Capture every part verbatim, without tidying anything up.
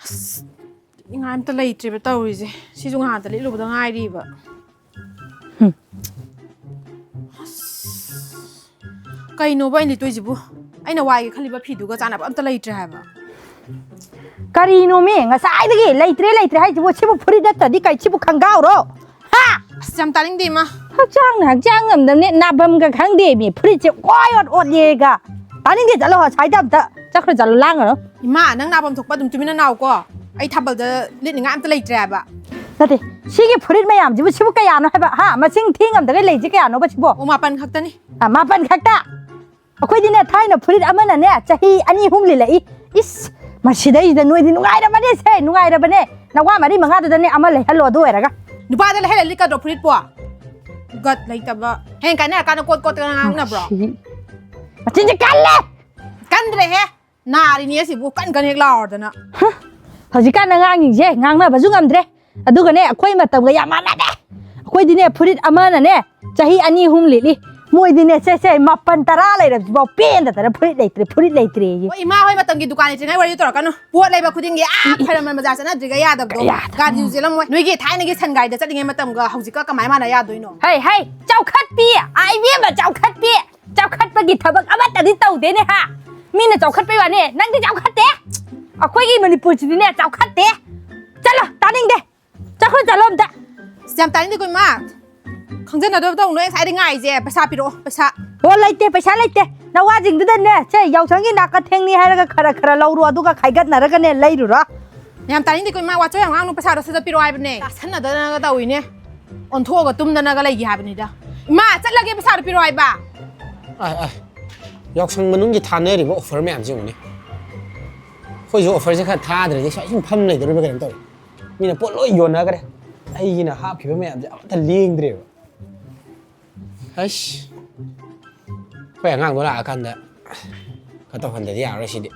ꯑꯁ, ꯂꯤꯠꯅꯤꯡꯉꯥꯏ ꯑꯝꯇ ꯂꯩꯇ꯭ꯔꯦꯕ ꯇꯧꯔꯤꯁꯦ꯫ ꯁꯤꯁꯨ ꯉꯍꯥꯟꯇ ꯂꯤꯠꯂꯨꯕꯗ ꯉꯥꯏꯔꯤꯕ꯫ ꯀꯩꯅꯣꯕ ꯑꯩꯅ ꯂꯤꯠꯇꯣꯏꯁꯤꯕꯨ? ꯑꯩꯅ ꯋꯥꯏꯒꯦ ꯈꯜꯂꯤꯕ ꯐꯤꯗꯨꯒ ꯆꯥꯟꯅꯕ ꯑꯝꯇ ꯂꯩꯇ꯭ꯔꯦ ꯍꯥꯏꯕ꯫ ꯀꯔꯤꯅꯣꯃꯤ ꯉꯁꯥꯏꯗꯒꯤ ꯂꯩꯇ꯭ꯔꯦ ꯂꯩꯇ꯭ꯔꯦ ꯍꯥꯏꯁꯤꯕꯨ? ꯁꯤꯕꯨ ꯐꯨꯔꯤꯠ ꯅꯠꯇ꯭ꯔꯗꯤ ꯀꯩ, ꯁꯤꯕꯨ ꯈꯪꯒꯥꯎꯔꯣ? ꯍꯥ? ꯑꯁ, ꯌꯥꯝ ꯇꯥꯅꯤꯡꯗꯦ, ꯏꯃꯥ꯫ ꯍꯛꯆꯥꯡꯅ ꯍꯛꯆꯥꯡ ꯉꯝꯗꯕꯅꯦ, ꯅꯥꯐꯝꯒ ꯈꯪꯗꯦ ꯃꯤ, ꯐꯨꯔꯤꯠꯁꯦ ꯀꯣꯏ ꯑꯣꯠ ꯑꯣꯠꯂꯦꯒ꯫ ꯇꯥꯅꯤꯡꯗꯦ, ꯆꯠꯂꯣ ꯑꯁ꯭ꯋꯥꯏꯗ ꯑꯝꯇ꯫ ꯆꯠꯈ꯭ꯔꯣ, ꯆꯠꯂꯣ, ꯂꯥꯡꯉꯅꯨ꯫ ꯏꯃꯥ, ꯅꯪ ꯅꯥꯐꯝ ꯊꯣꯛꯄ ꯑꯗꯨꯝ ꯇꯨꯃꯤꯟꯅ ꯅꯥꯎꯀꯣ꯫ ꯑꯩ ꯊꯥꯕꯜꯗ ꯂꯤꯠꯅꯤꯡꯉꯥꯏ ꯑꯝꯇ ꯂꯩꯇ꯭ꯔꯦ ꯍꯥꯏꯕ꯫ ꯅꯠꯇꯦ, ꯁꯤꯒꯤ ꯐꯨꯔꯤꯠ ꯃꯌꯥꯝꯁꯤꯕꯨ, ꯁꯤꯕꯨ ꯀꯌꯥꯅꯣ ꯍꯥꯏꯕ? ꯍꯥ? ꯃꯁꯤꯡ ꯊꯤ ꯉꯝꯗꯒꯩ ꯂꯩꯁꯦ ꯀꯌꯥꯅꯣꯕ ꯁꯤꯕꯣ? ꯑꯣ, ꯃꯥꯄꯟ ꯈꯛꯇꯅꯤ꯫ ꯑ, ꯃꯥꯄꯟ ꯈꯛꯇ? ꯑꯩꯈꯣꯏꯗꯤꯅꯦ, ꯊꯥꯏꯅ ꯐꯨꯔꯤꯠ ꯑꯃꯅꯅꯦ, ꯆꯍꯤ ꯑꯅꯤ ꯑꯍꯨꯝ ꯂꯤꯠꯂꯛꯏ꯫ ꯏꯁ, ꯃꯁꯤꯗꯩꯁꯤꯗ ꯅꯣꯏꯗꯤ ꯅꯨꯡꯉꯥꯏꯔꯕꯅꯦ ꯁꯦ, ꯅꯨꯡꯉꯥꯏꯔꯕꯅꯦ꯫ ꯅꯋꯥ ꯃꯔꯤ ꯃꯉꯥꯗꯨꯗꯅꯦ ꯑꯃ ꯂꯩꯍꯜꯂꯣ, ꯑꯗꯨ ꯑꯣꯏꯔꯒ꯫ ꯅꯨꯄꯥꯗ ꯂꯩꯍꯜꯂ ꯂꯤꯠꯀꯗ꯭ꯔꯣ ꯐꯨꯔꯤꯠꯄꯣ? ꯒꯠ ꯂꯩꯇꯕ꯫ ꯍꯌꯦꯡ ꯀꯥꯏꯅꯔꯀꯥꯟꯗ ꯀꯣꯠ ꯀꯣꯠꯇꯅ ꯉꯥꯡꯅꯕ꯭ꯔꯣ? ꯃꯁꯤ ꯃꯆꯤꯟꯁꯦ ꯀꯜꯂꯦ! ꯀꯟꯗ꯭ꯔꯦꯍꯦ! ꯅꯥꯔꯤꯅꯦ ꯁꯤꯕꯨ ꯀꯟ ꯀꯟ ꯍꯦꯛ ꯂꯥꯎꯔꯗꯅ꯫ ꯍ! ꯍꯧꯖꯤꯛꯀꯥꯟ ꯑꯉꯥꯡꯁꯤꯡꯁꯦ ꯉꯥꯡꯅꯕꯁꯨ ꯉꯝꯗ꯭ꯔꯦ꯫ ꯑꯗꯨꯒꯅꯦ, ꯑꯩꯈꯣꯏ ꯃꯇꯝꯒ ꯌꯥꯝ ꯃꯥꯟꯅꯗꯦ꯫ ꯑꯩꯈꯣꯏꯗꯤꯅꯦ, ꯐꯨꯔꯤꯠ ꯑꯃꯅꯅꯦ, ꯆꯍꯤ ꯑꯅꯤ ꯑꯍꯨꯝ ꯂꯤꯠꯂꯤ꯫ ꯃꯣꯏꯗꯤꯅꯦ, ꯁꯦ, ꯁꯦ, ꯃꯥꯄꯟ ꯇꯔꯥ ꯂꯩꯔꯕꯁꯤꯐꯥꯎ ꯄꯦꯟꯗꯗꯅ ꯐꯨꯔꯤꯠ ꯂꯩꯇ꯭ꯔꯦ, ꯐꯨꯔꯤꯠ ꯂꯩꯇ꯭ꯔꯦꯌꯦ꯫ ꯍꯣꯏ, ꯏꯃꯥ ꯍꯣꯏ ꯃꯇꯝꯒꯤ ꯗꯨꯀꯥꯟ ꯂꯩꯇ꯭ꯔꯤꯉꯩ ꯋꯥꯔꯤꯗꯣ ꯇꯧꯔꯛꯀꯅꯨ꯫ ꯄꯣꯠ ꯂꯩꯕ ꯈꯨꯗꯤꯡꯒꯤ, ꯑꯥ, ꯈ꯭ꯋꯥꯏꯔꯝꯕꯟ ꯕꯖꯥꯔ ꯆꯠꯅꯗ꯭ꯔꯤꯒ ꯌꯥꯗꯕꯗꯣ꯫ ꯌꯥꯗꯕ꯫ ꯒꯥꯔꯤꯁꯨ ꯆꯦꯜꯂꯝꯃꯣꯏ꯫ ꯅꯣꯏꯒꯤ ꯊꯥꯏꯅꯒꯤ ꯁꯟ ꯒꯥꯔꯤꯗ ꯆꯠꯂꯤꯉꯩ ꯃꯇꯝꯒ ꯍꯧꯖꯤꯛꯀ ꯀꯃꯥꯏ ꯃꯥꯟꯅ ꯌꯥꯗꯣꯏꯅꯣ? ꯍꯩ, ꯍꯩ, ꯆꯥꯎꯈꯠꯄꯤ! ꯑꯥ, ꯏꯕꯦꯝꯃ, ꯆꯥꯎꯈꯠꯄꯤ! ꯆꯥꯎꯈꯠꯄꯒꯤ ꯊꯕꯛ ꯑꯃꯠꯇꯗꯤ ꯇꯧꯗꯦꯅꯦ, ꯍꯥ? ꯃꯤꯅ ꯆꯥꯎꯈꯠꯄꯩ ꯋꯥꯅꯦ, ꯅꯪꯗꯤ ꯆꯥꯎꯈꯠꯇꯦ꯫ ꯑꯩꯈꯣꯏꯒꯤ ꯃꯅꯤꯄꯨꯔꯁꯤꯗꯤꯅꯦ, ꯆꯥꯎꯈꯠꯇꯦ꯫ ꯆꯠꯂꯣ, ꯇꯥꯅꯤꯡꯗꯦ꯫ ꯆꯠꯈ꯭ꯔꯣ, ꯆꯠꯂꯣ ꯑꯝꯇ꯫ ꯑꯁ, ꯌꯥꯝ ꯇꯥꯅꯤꯡꯗꯦꯀꯣ, ꯏꯃꯥ꯫ ꯈꯪꯖꯅꯗꯕ ꯇꯧꯅꯨ, ꯑꯩ ꯉꯁꯥꯏꯗꯩ ꯉꯥꯏꯔꯤꯁꯦ꯫ ꯄꯩꯁꯥ ꯄꯤꯔꯛꯑꯣ, ꯄꯩꯁꯥ꯫ ꯑꯣ, ꯂꯩꯇꯦ, ꯄꯩꯁꯥ ꯂꯩꯇꯦ꯫ ꯅꯋꯥꯁꯤꯡꯗꯨꯗꯅꯦ, ꯁꯦ, ꯌꯥꯎꯁꯪꯒꯤ ꯅꯥꯀꯊꯦꯡꯅꯤ ꯍꯥꯏꯔꯒ ꯈꯔ ꯈꯔ ꯂꯧꯔꯣ, ꯑꯗꯨꯒ ꯈꯥꯏꯒꯠꯅꯔꯒꯅꯦ, ꯂꯩꯔꯨꯔꯣ꯫ ꯌꯥꯝ ꯇꯥꯅꯤꯡꯗꯦꯀꯣ, ꯏꯃꯥ, ꯋꯥꯆꯣꯏ ꯌꯥꯝ ꯉꯥꯡꯅꯨ, ꯄꯩꯁꯥꯗꯣ ꯁꯠ ꯁꯠ ꯄꯤꯔꯛꯑꯣ ꯍꯥꯏꯕꯅꯦ꯫ ꯇꯥꯁꯟꯅꯗꯅꯒ ꯇꯧꯏꯅꯦ꯫ ꯑꯣꯟꯊꯣꯛꯑꯒ ꯇꯨꯝꯗꯅꯒ ꯂꯩꯒꯦ ꯍꯥꯏꯕꯅꯤꯗ꯫ ꯏꯃꯥ, ꯆꯠꯂꯒꯦ, ꯄꯩꯁꯥꯗꯣ ꯄꯤꯔꯛꯑꯣ ꯍꯥꯏꯕ꯫ ꯑꯥꯏ, ꯑꯥꯏ꯫ ꯌꯥꯎꯁꯪ ꯃꯅꯨꯡꯒꯤ ꯊꯥꯅꯔꯤꯕ offer ꯃꯌꯥꯝꯁꯦ ꯌꯦꯡꯉꯨꯅꯦ꯫ ꯑꯩꯈꯣꯏꯁꯨ offerꯁꯦ ꯈꯔ ꯊꯥꯗ꯭ꯔꯗꯤ ꯁ꯭ꯋꯥꯏ ꯁꯨꯝ ꯐꯝ ꯂꯩꯗꯧꯔꯤꯕ ꯀꯩꯅꯣꯝ ꯇꯧꯔꯦ꯫ ꯃꯤꯅ ꯄꯣꯠ ꯂꯣꯏ ꯌꯣꯟꯅꯈ꯭ꯔꯦ꯫ ꯑꯩꯒꯤꯅ ꯍꯥꯞꯈꯤꯕ ꯃꯌꯥꯝꯁꯦ ꯑꯃꯠꯇ ꯂꯦꯡꯗ꯭ꯔꯦꯕ꯫ ꯑꯩꯁ꯫ ꯑꯩꯈꯣꯏ ꯑꯉꯥꯡꯗꯣ ꯂꯥꯛꯑꯀꯥꯟꯗ ꯈꯔ ꯇꯧꯍꯟꯗꯗꯤ ꯌꯥꯔꯔꯣꯏ ꯁꯤꯗꯤ꯫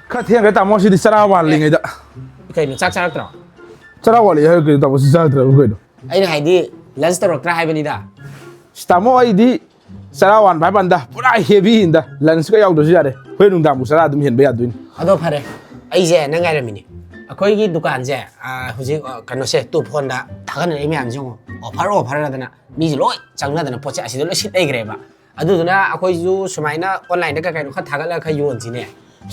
ꯈꯔ ꯊꯦꯡꯈ꯭ꯔꯦ, ꯇꯥꯃꯣ, ꯁꯤꯗꯤ ꯆꯔꯥ ꯋꯥꯜꯂꯤꯉꯩꯗ꯫ ꯀꯩꯅꯣ, ꯆꯥꯛ ꯆꯥꯔꯛꯇ꯭ꯔꯣ? ꯆꯔꯥ ꯋꯥꯠꯂꯤ ꯍꯥꯏꯔ ꯀꯩꯅꯣ, ꯇꯥꯃꯣ, ꯁꯤ ꯆꯥꯗ꯭ꯔꯕ ꯀꯩꯅꯣ? ꯑꯩꯅ ꯍꯥꯏꯗꯤ, lunch ꯇꯧꯔꯛꯇ꯭ꯔꯥ ꯍꯥꯏꯕꯅꯤꯗ꯫ ꯑꯁ, ꯇꯥꯃꯣ, ꯑꯩꯗꯤ ꯆꯔꯥ ꯋꯥꯟꯕ ꯍꯥꯏꯕ ꯀꯥꯟꯗ ꯄꯨꯔꯥ ꯍꯦꯚꯤ ꯏꯟꯗ ꯂꯟꯁꯀ ꯌꯥꯎꯗ꯭ꯔꯁꯨ ꯌꯥꯔꯦ, ꯍꯣꯔꯦꯟ ꯅꯨꯡꯗꯥꯡꯕꯨ ꯆꯔꯥ ꯑꯗꯨꯝ ꯍꯦꯟꯕ ꯌꯥꯗꯣꯏꯅꯤ꯫ ꯑꯗꯣ ꯐꯔꯦ, ꯑꯩꯁꯦ ꯅꯪ ꯉꯥꯏꯔꯝꯃꯤꯅꯤ꯫ ꯑꯩꯈꯣꯏꯒꯤ ꯗꯨꯀꯥꯟꯁꯦ, ꯑ, ꯍꯧꯖꯤꯛ, ꯑ, ꯀꯩꯅꯣꯁꯦ, ꯇꯨ ꯐꯣꯟꯗ ꯊꯥꯒꯠꯅꯔꯛꯏ ꯃꯌꯥꯝꯁꯦ ꯌꯦꯡꯉꯣ, ꯑꯣꯐꯔ ꯑꯣꯐꯔ ꯍꯥꯏꯗꯅ ꯃꯤꯁꯦ ꯂꯣꯏ ꯆꯪꯅꯗꯅ ꯄꯣꯠꯁꯦ ꯑꯁꯤꯗ ꯂꯣꯏ ꯁꯤꯠ ꯂꯩꯈ꯭ꯔꯦꯕ꯫ ꯑꯗꯨꯗꯨꯅ ꯑꯩꯈꯣꯏꯁꯨ ꯁꯨꯃꯥꯏꯅ ꯑꯣꯟꯂꯥꯏꯟꯗ ꯀꯩ ꯀꯩꯅꯣ ꯈꯔ ꯊꯥꯒꯠꯂꯒ ꯈꯔ ꯌꯣꯟꯁꯤꯅꯦ꯫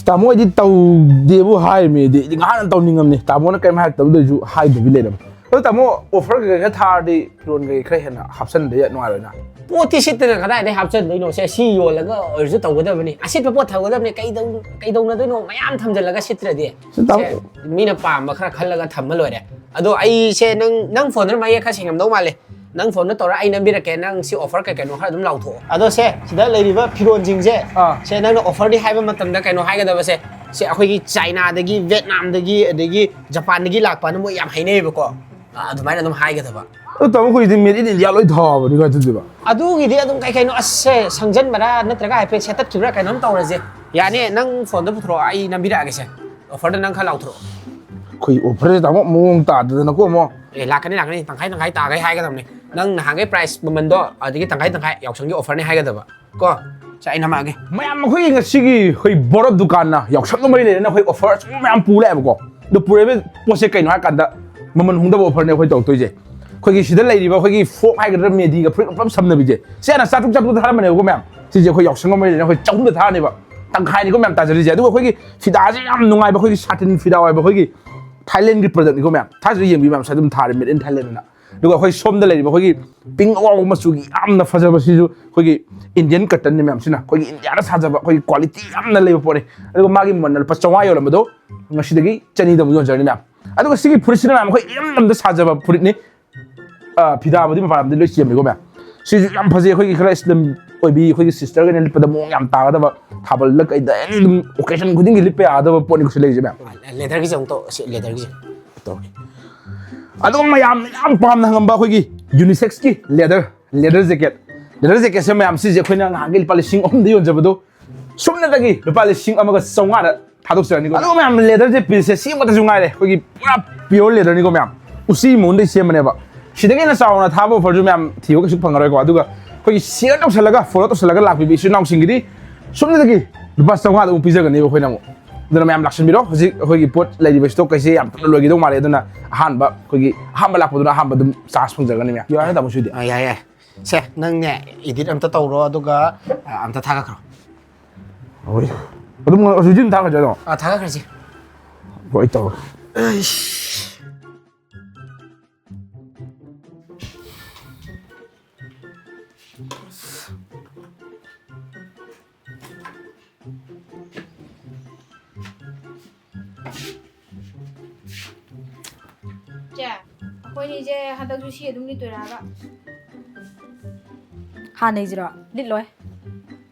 ꯇꯥꯃꯣ ꯑꯩꯗꯤ ꯇꯧꯗꯦꯕꯨ ꯍꯥꯏꯔꯤꯃꯤ, ꯑꯩꯗꯤ ꯉꯍꯥꯟꯅ ꯇꯧꯅꯤꯡꯉꯝꯅꯤ, ꯇꯥꯃꯣꯅ ꯀꯩꯝ ꯍꯥꯏꯔꯛꯇꯕꯗꯨꯗꯩꯁꯨ ꯍꯥꯏꯗꯕꯤ ꯂꯩꯔꯝꯃꯦ꯫ ꯑꯗꯣ ꯇꯥꯃꯣ, ꯑꯣꯐꯔ ꯀꯩꯀꯩ ꯈꯔ ꯊꯥꯔꯗꯤ ꯐꯤꯔꯣꯟ ꯀꯩꯀꯩ ꯈꯔ ꯍꯦꯟꯅ ꯍꯥꯞꯆꯟꯗ ꯅꯨꯡꯉꯥꯏꯔꯣꯏꯅ? ꯄꯣꯠꯇꯤ ꯁꯤꯠꯇꯅ ꯀꯗꯥꯏꯗꯒꯤ ꯍꯥꯞꯆꯟꯗꯣꯏꯅꯣ? ꯁꯦ, ꯁꯤ ꯌꯣꯜꯂꯒ ꯑꯣꯏꯔꯁꯨ ꯇꯧꯒꯗꯕꯅꯤ, ꯑꯁꯤꯠꯄ ꯄꯣꯠ ꯊꯝꯒꯗꯕꯅꯤ꯫ ꯀꯩꯗꯧ- ꯀꯩꯗꯧꯅꯗꯣꯏꯅꯣ? ꯃꯌꯥꯝ ꯊꯝꯖꯤꯜꯂꯒ ꯁꯤꯠꯇ꯭ꯔꯗꯤ꯫ ꯁꯤ ꯇꯥꯃꯣ- ꯁꯦ, ꯃꯤꯅ ꯄꯥꯝꯕ ꯈꯔ ꯈꯜꯂꯒ ꯊꯝꯃ ꯂꯣꯏꯔꯦ꯫ ꯑꯗꯣ ꯑꯩꯁꯦ ꯅꯪ ꯅꯪ ꯐꯣꯟꯗꯨꯅ ꯃꯌꯦꯛ ꯈꯔ ꯁꯦꯡꯉꯝꯗꯧ ꯃꯥꯜꯂꯦ꯫ ꯅꯪ ꯐꯣꯟꯗ ꯇꯧꯔ ꯑꯩ ꯅꯝꯕꯤꯔꯛꯀꯦ, ꯅꯪ ꯁꯤ ꯑꯣꯐꯔ ꯀꯩ ꯀꯩꯅꯣ ꯈꯔ ꯑꯗꯨꯝ ꯂꯥꯎꯊꯣꯛꯑꯣ꯫ ꯑꯗꯣ ꯁꯦ, ꯁꯤꯗ ꯂꯩꯔꯤꯕ ꯐꯤꯔꯣꯟꯁꯤꯡꯁꯦ, ꯑꯥ꯫ ꯁꯦ, ꯅꯪꯅ ꯑꯣꯐꯔꯗꯤ ꯍꯥꯏꯕ ꯃꯇꯝꯗ ꯀꯩꯅꯣ ꯍꯥꯏꯒꯗꯕꯁꯦ, ꯁꯦ, ꯑꯩꯈꯣꯏꯒꯤ ꯆꯥꯏꯅꯥꯗꯒꯤ, ꯚꯦꯠꯅꯥꯝꯗꯒꯤ, ꯑꯗꯒꯤ ꯖꯄꯥꯟꯗꯒꯤ ꯂꯥꯛꯄꯅ ꯃꯣꯏ ꯌꯥꯝ ꯍꯥꯏꯅꯩꯌꯦꯕꯀꯣ꯫ ꯑꯥ, ꯑꯗꯨꯃꯥꯏꯅ ꯑꯗꯨꯝ ꯍꯥꯏꯒꯗꯕ꯫ ꯑꯗꯣ ꯇꯥꯃꯣ, ꯑꯩꯈꯣꯏꯗꯤ made in India ꯂꯣꯏ ꯊꯥꯕꯅꯤ, ꯀꯥꯏ ꯑꯗꯨꯗꯤꯕ? ꯑꯗꯨꯒꯤꯗꯤ ꯑꯗꯨꯝ ꯀꯩ ꯀꯩꯅꯣ, ꯑꯁ, ꯁꯦ, ꯁꯪꯖꯟꯕꯔꯥ ꯅꯠꯇ꯭ꯔꯒ ꯍꯥꯏꯐꯦꯠ ꯁꯦꯠꯇꯠꯈꯤꯕ꯭ꯔꯥ ꯀꯩꯅꯣꯝ ꯇꯧꯔꯁꯦ꯫ ꯌꯥꯅꯤ, ꯅꯪ ꯐꯣꯟꯗꯣ ꯄꯨꯊꯣꯔꯛꯑꯣ, ꯑꯩ ꯅꯝꯕꯤꯔꯛꯑꯒꯦꯁꯦ꯫ ꯑꯣꯐꯔꯗ ꯅꯪ ꯈꯔ ꯂꯥꯎꯊꯣꯔꯛꯑꯣ꯫ ꯑꯩꯈꯣꯏ ꯑꯣꯐꯔꯁꯦ ꯇꯥꯃꯣ ꯃꯑꯣꯡ ꯇꯥꯗꯗꯅꯀꯣ ꯑꯃꯨꯛ꯫ ꯑꯦ, ꯂꯥꯛꯀꯅꯤ, ꯂꯥꯛꯀꯅꯤ, ꯇꯪꯈꯥꯏ ꯇꯪꯈꯥꯏ ꯇꯥꯈꯩ ꯍꯥꯏꯒꯗꯕꯅꯤ꯫ ꯅꯪ ꯅꯍꯥꯟꯈꯩ ꯄ꯭ꯔꯥꯏꯁ ꯃꯃꯟꯗꯣ ꯑꯗꯒꯤ ꯇꯪꯈꯥꯏ ꯇꯪꯈꯥꯏ ꯌꯥꯎꯁꯪꯒꯤ ꯑꯣꯐꯔꯅꯤ ꯍꯥꯏꯒꯗꯕ ꯀꯣ꯫ ꯁꯦ, ꯑꯩ ꯅꯝꯃꯛꯑꯒꯦ꯫ ꯃꯌꯥꯝ, ꯑꯩꯈꯣꯏꯒꯤ ꯉꯁꯤꯒꯤ ꯑꯩꯈꯣꯏ ꯕꯣꯔꯠ ꯗꯨꯀꯥꯟꯅ ꯌꯥꯎꯁꯪꯒ ꯃꯔꯤ ꯂꯩꯅꯅ ꯑꯩꯈꯣꯏ ꯑꯣꯐꯔ ꯑꯆꯧꯕ ꯃꯌꯥꯝ ꯄꯨ ꯂꯥꯛꯑꯦꯕꯀꯣ꯫ ꯑꯗꯣ ꯄꯨꯔꯛꯏꯕ ꯄꯣꯠꯁꯦ ꯀꯩꯅꯣ ꯍꯥꯏꯔꯀꯥꯟꯗ ꯃꯃꯜ ꯍꯣꯡꯗꯕ ꯑꯣꯐꯔꯅꯦ ꯑꯩꯈꯣꯏ ꯇꯧꯔꯛꯇꯣꯏꯁꯦ꯫ ꯑꯩꯈꯣꯏꯒꯤ ꯁꯤꯗ ꯂꯩꯔꯤꯕ ꯑꯩꯈꯣꯏꯒꯤ ꯐ꯭ꯔꯣꯛ ꯍꯥꯏꯒꯗ꯭ꯔꯥ, ꯃꯦꯗꯤꯒ ꯐꯨꯔꯤꯠ ꯄꯨꯂꯞ ꯁꯝꯅꯕꯤꯁꯦ, ꯁꯤ ꯍꯥꯟꯅ ꯆꯥꯇ꯭ꯔꯨꯛ ꯆꯥꯇ꯭ꯔꯨꯛꯇ ꯊꯥꯔꯝꯕꯅꯦꯕꯀꯣ ꯃꯌꯥꯝ꯫ ꯁꯤꯁꯦ ꯑꯩꯈꯣꯏ ꯌꯥꯎꯁꯪꯒ ꯃꯔꯤ ꯂꯩꯅꯅ ꯑꯩꯈꯣꯏ ꯆꯍꯨꯝꯗ ꯊꯥꯔꯅꯦꯕ꯫ ꯇꯪꯈꯥꯏꯅꯤꯀꯣ ꯃꯌꯥꯝ ꯇꯥꯖꯔꯤꯁꯦ꯫ ꯑꯗꯨꯒ ꯑꯩꯈꯣꯏꯒꯤ ꯐꯤꯗꯥꯁꯦ ꯌꯥꯝ ꯅꯨꯡꯉꯥꯏꯕ, ꯑꯩꯈꯣꯏꯒꯤ ꯁꯥꯇꯤꯟ ꯐꯤꯗꯥ ꯑꯣꯏꯕ, ꯑꯩꯈꯣꯏꯒꯤ ꯊꯥꯏꯂꯦꯟꯒꯤ ꯄ꯭ꯔꯗꯛꯅꯤꯀꯣ ꯃꯌꯥꯝ꯫ ꯊꯥꯏꯁꯤꯗ ꯌꯦꯡꯕꯤꯌꯨ ꯃꯌꯥꯝ, ꯁꯤ ꯑꯗꯨꯝ ꯊꯥꯔꯦ, made in Thailand ꯑꯅ꯫ ꯑꯗꯨꯒ ꯑꯩꯈꯣꯏ ꯁꯣꯝꯗ ꯂꯩꯔꯤꯕ ꯑꯩꯈꯣꯏꯒꯤ ꯄꯤꯡ ꯑꯉꯧꯕ ꯃꯆꯨꯒꯤ ꯌꯥꯝꯅ ꯐꯖꯕ, ꯁꯤꯁꯨ ꯑꯩꯈꯣꯏꯒꯤ ꯏꯟꯗꯤꯌꯟ ꯀꯇꯟꯅꯤ ꯃꯌꯥꯝ꯫ ꯁꯤꯅ ꯑꯩꯈꯣꯏꯒꯤ ꯏꯟꯗꯤꯌꯥꯗ ꯁꯥꯖꯕ, ꯑꯩꯈꯣꯏꯒꯤ ꯀ꯭ꯋꯥꯂꯤꯇꯤ ꯌꯥꯝꯅ ꯂꯩꯕ ꯄꯣꯠꯅꯤ꯫ ꯑꯗꯨꯒ ꯃꯥꯒꯤ ꯃꯃꯜꯅ ꯂꯨꯄꯥ ꯆꯥꯝꯃꯉꯥ ꯌꯣꯜꯂꯝꯕꯗꯣ ꯉꯁꯤꯗꯒꯤ ꯆꯅꯤꯗ ꯑꯃꯨꯛ ꯌꯣꯟꯖꯔꯅꯤ ꯃꯌꯥꯝ꯫ ꯑꯗꯨꯒ ꯁꯤꯒꯤ ꯐꯨꯔꯤꯠꯁꯤꯅ ꯃꯌꯥꯝ ꯑꯩꯈꯣꯏ ꯏꯔꯝꯗꯝꯗ ꯁꯥꯖꯕ ꯐꯨꯔꯤꯠꯅꯤ꯫ ꯑ, ꯐꯤꯗꯥꯕꯨꯗꯤ ꯃꯄꯥꯟ ꯂꯝꯗꯒꯤ ꯂꯣꯏ ꯆꯦꯟꯕꯅꯤꯀꯣ ꯃꯌꯥꯝ꯫ ꯁꯤꯁꯨ ꯌꯥꯝ ꯐꯖꯩ, ꯑꯩꯈꯣꯏꯒꯤ ꯈꯔ slim ꯑꯣꯏꯕꯤ, ꯑꯩꯈꯣꯏꯒꯤ ꯁꯤꯁꯇꯔꯒꯩꯅ ꯂꯤꯠꯄꯗ ꯃꯑꯣꯡ ꯌꯥꯝ ꯇꯥꯒꯗꯕ, ꯊꯥꯕꯜꯗ ꯀꯩꯗ ꯑꯗꯨꯝ occasion ꯈꯨꯗꯤꯡꯒꯤ ꯂꯤꯠꯄ ꯌꯥꯒꯗꯕ ꯄꯣꯠꯅꯤ ꯁꯤ ꯂꯩꯔꯤꯁꯦ ꯃꯌꯥꯝ꯫ ꯂꯦꯗꯔꯒꯤꯁꯦ ꯑꯃꯨꯛ ꯇꯧ, ꯁꯤ ꯂꯦꯗꯔꯒꯤꯁꯦ꯫ ꯇꯧꯔꯒꯦ꯫ ꯑꯗꯨꯒ ꯃꯌꯥꯝꯅ ꯌꯥꯝ ꯄꯥꯝꯅ ꯍꯪꯉꯝꯕ ꯑꯩꯈꯣꯏꯒꯤ ꯌꯨꯅꯤꯁꯦꯛꯁꯀꯤ ꯂꯦꯗꯔ, ꯂꯦꯗꯔ ꯖꯦꯀꯦꯠ꯫ ꯂꯦꯗꯔ ꯖꯦꯀꯦꯠꯁꯦ ꯃꯌꯥꯝ, ꯁꯤꯁꯦ ꯑꯩꯈꯣꯏꯅ ꯉꯍꯥꯟꯒꯤ ꯂꯨꯄꯥ ꯂꯤꯁꯤꯡ ꯑꯍꯨꯝꯗ ꯌꯣꯟꯖꯕꯗꯣ ꯁꯨꯞꯅꯇꯒꯤ ꯂꯨꯄꯥ ꯂꯤꯁꯤꯡ ꯑꯃꯒ ꯆꯥꯝꯃꯉꯥꯗ ꯊꯥꯗꯣꯛꯆꯔꯅꯤꯀꯣ꯫ ꯑꯗꯨꯒ ꯃꯌꯥꯝ ꯂꯦꯗꯔꯁꯦ ꯄꯤꯁꯁꯦ ꯁꯤ ꯑꯃꯠꯇꯁꯨ ꯉꯥꯏꯔꯦ, ꯑꯩꯈꯣꯏꯒꯤ ꯄꯨꯔꯥ pure ꯂꯦꯗꯔꯅꯤꯀꯣ ꯃꯌꯥꯝ꯫ ꯎꯆꯤ ꯃꯎꯟꯗꯩ ꯁꯦꯝꯕꯅꯦꯕ꯫ ꯁꯤꯗꯒꯤ ꯍꯦꯟꯅ ꯆꯥꯎꯅ ꯊꯥꯕ ꯑꯣꯐꯔꯁꯨ ꯃꯌꯥꯝ ꯊꯤꯕ ꯀꯩꯁꯨ ꯐꯪꯉꯔꯣꯏꯀꯣ꯫ ꯑꯗꯨꯒ ꯑꯩꯈꯣꯏꯒꯤ ꯁꯤꯌꯔ ꯇꯧꯁꯜꯂꯒ, ꯐꯣꯂꯣ ꯇꯧꯁꯜꯂꯒ ꯂꯥꯛꯄꯤꯕ ꯏꯆꯤꯜ ꯏꯅꯥꯎꯁꯤꯡꯒꯤꯗꯤ ꯁꯣꯝꯗꯒꯤ ꯂꯨꯄꯥ ꯆꯥꯝꯃꯉꯥꯗ ꯑꯃꯨꯛ ꯄꯤꯖꯒꯅꯦꯕ ꯑꯩꯈꯣꯏꯅ ꯑꯃꯨꯛ꯫ ꯑꯗꯨꯅ ꯃꯌꯥꯝ ꯂꯥꯛꯁꯟꯕꯤꯔꯣ꯫ ꯍꯧꯖꯤꯛ ꯑꯩꯈꯣꯏꯒꯤ ꯄꯣꯠ ꯂꯩꯔꯤꯕ ꯁ꯭ꯇꯣꯛ ꯀꯩꯁꯦ ꯌꯥꯝ ꯊꯨꯅ ꯂꯣꯏꯒꯗꯧ ꯃꯥꯜꯂꯦ꯫ ꯑꯗꯨꯅ ꯑꯍꯥꯟꯕ, ꯑꯩꯈꯣꯏꯒꯤ ꯑꯍꯥꯟꯕ ꯂꯥꯛꯄꯗꯨꯅ ꯑꯍꯥꯟꯕ ꯑꯗꯨꯝ ꯆꯥꯟꯁ ꯐꯪꯖꯒꯅꯤ ꯃꯌꯥꯝ꯫ ꯌꯥꯔꯦ ꯇꯥꯃꯣ ꯁꯤꯗꯤ꯫ ꯑꯥ, ꯌꯥꯏ, ꯌꯥꯏ꯫ ꯁꯦ, ꯅꯪꯅꯦ ꯏꯗꯤꯠ ꯑꯝꯇ ꯇꯧꯔꯣ, ꯑꯗꯨꯒ, ꯑ, ꯑꯝꯇ ꯊꯥꯒꯠꯈ꯭ꯔꯣ꯫ ꯍꯣꯏ꯫ ꯑꯗꯨꯝ ꯍꯧꯖꯤꯛ ꯑꯗꯨꯝ ꯊꯥꯒꯠꯈ꯭ꯔꯁꯦ ꯑꯗꯣ꯫ ꯑꯥ, ꯊꯥꯒꯠꯈ꯭ꯔꯁꯤ꯫ ꯍꯣꯏ, ꯇꯧꯔꯣ꯫ ꯑꯩꯁ꯫ ꯆꯦ, ꯑꯩꯈꯣꯏꯅꯤꯁꯦ ꯍꯟꯗꯛꯁꯨ ꯁꯤ ꯑꯗꯨꯝ ꯂꯤꯠꯇꯣꯏꯔꯕ? ꯍꯥꯟꯅꯩꯁꯤꯔꯣ? ꯂꯤꯠꯂꯣꯏ꯫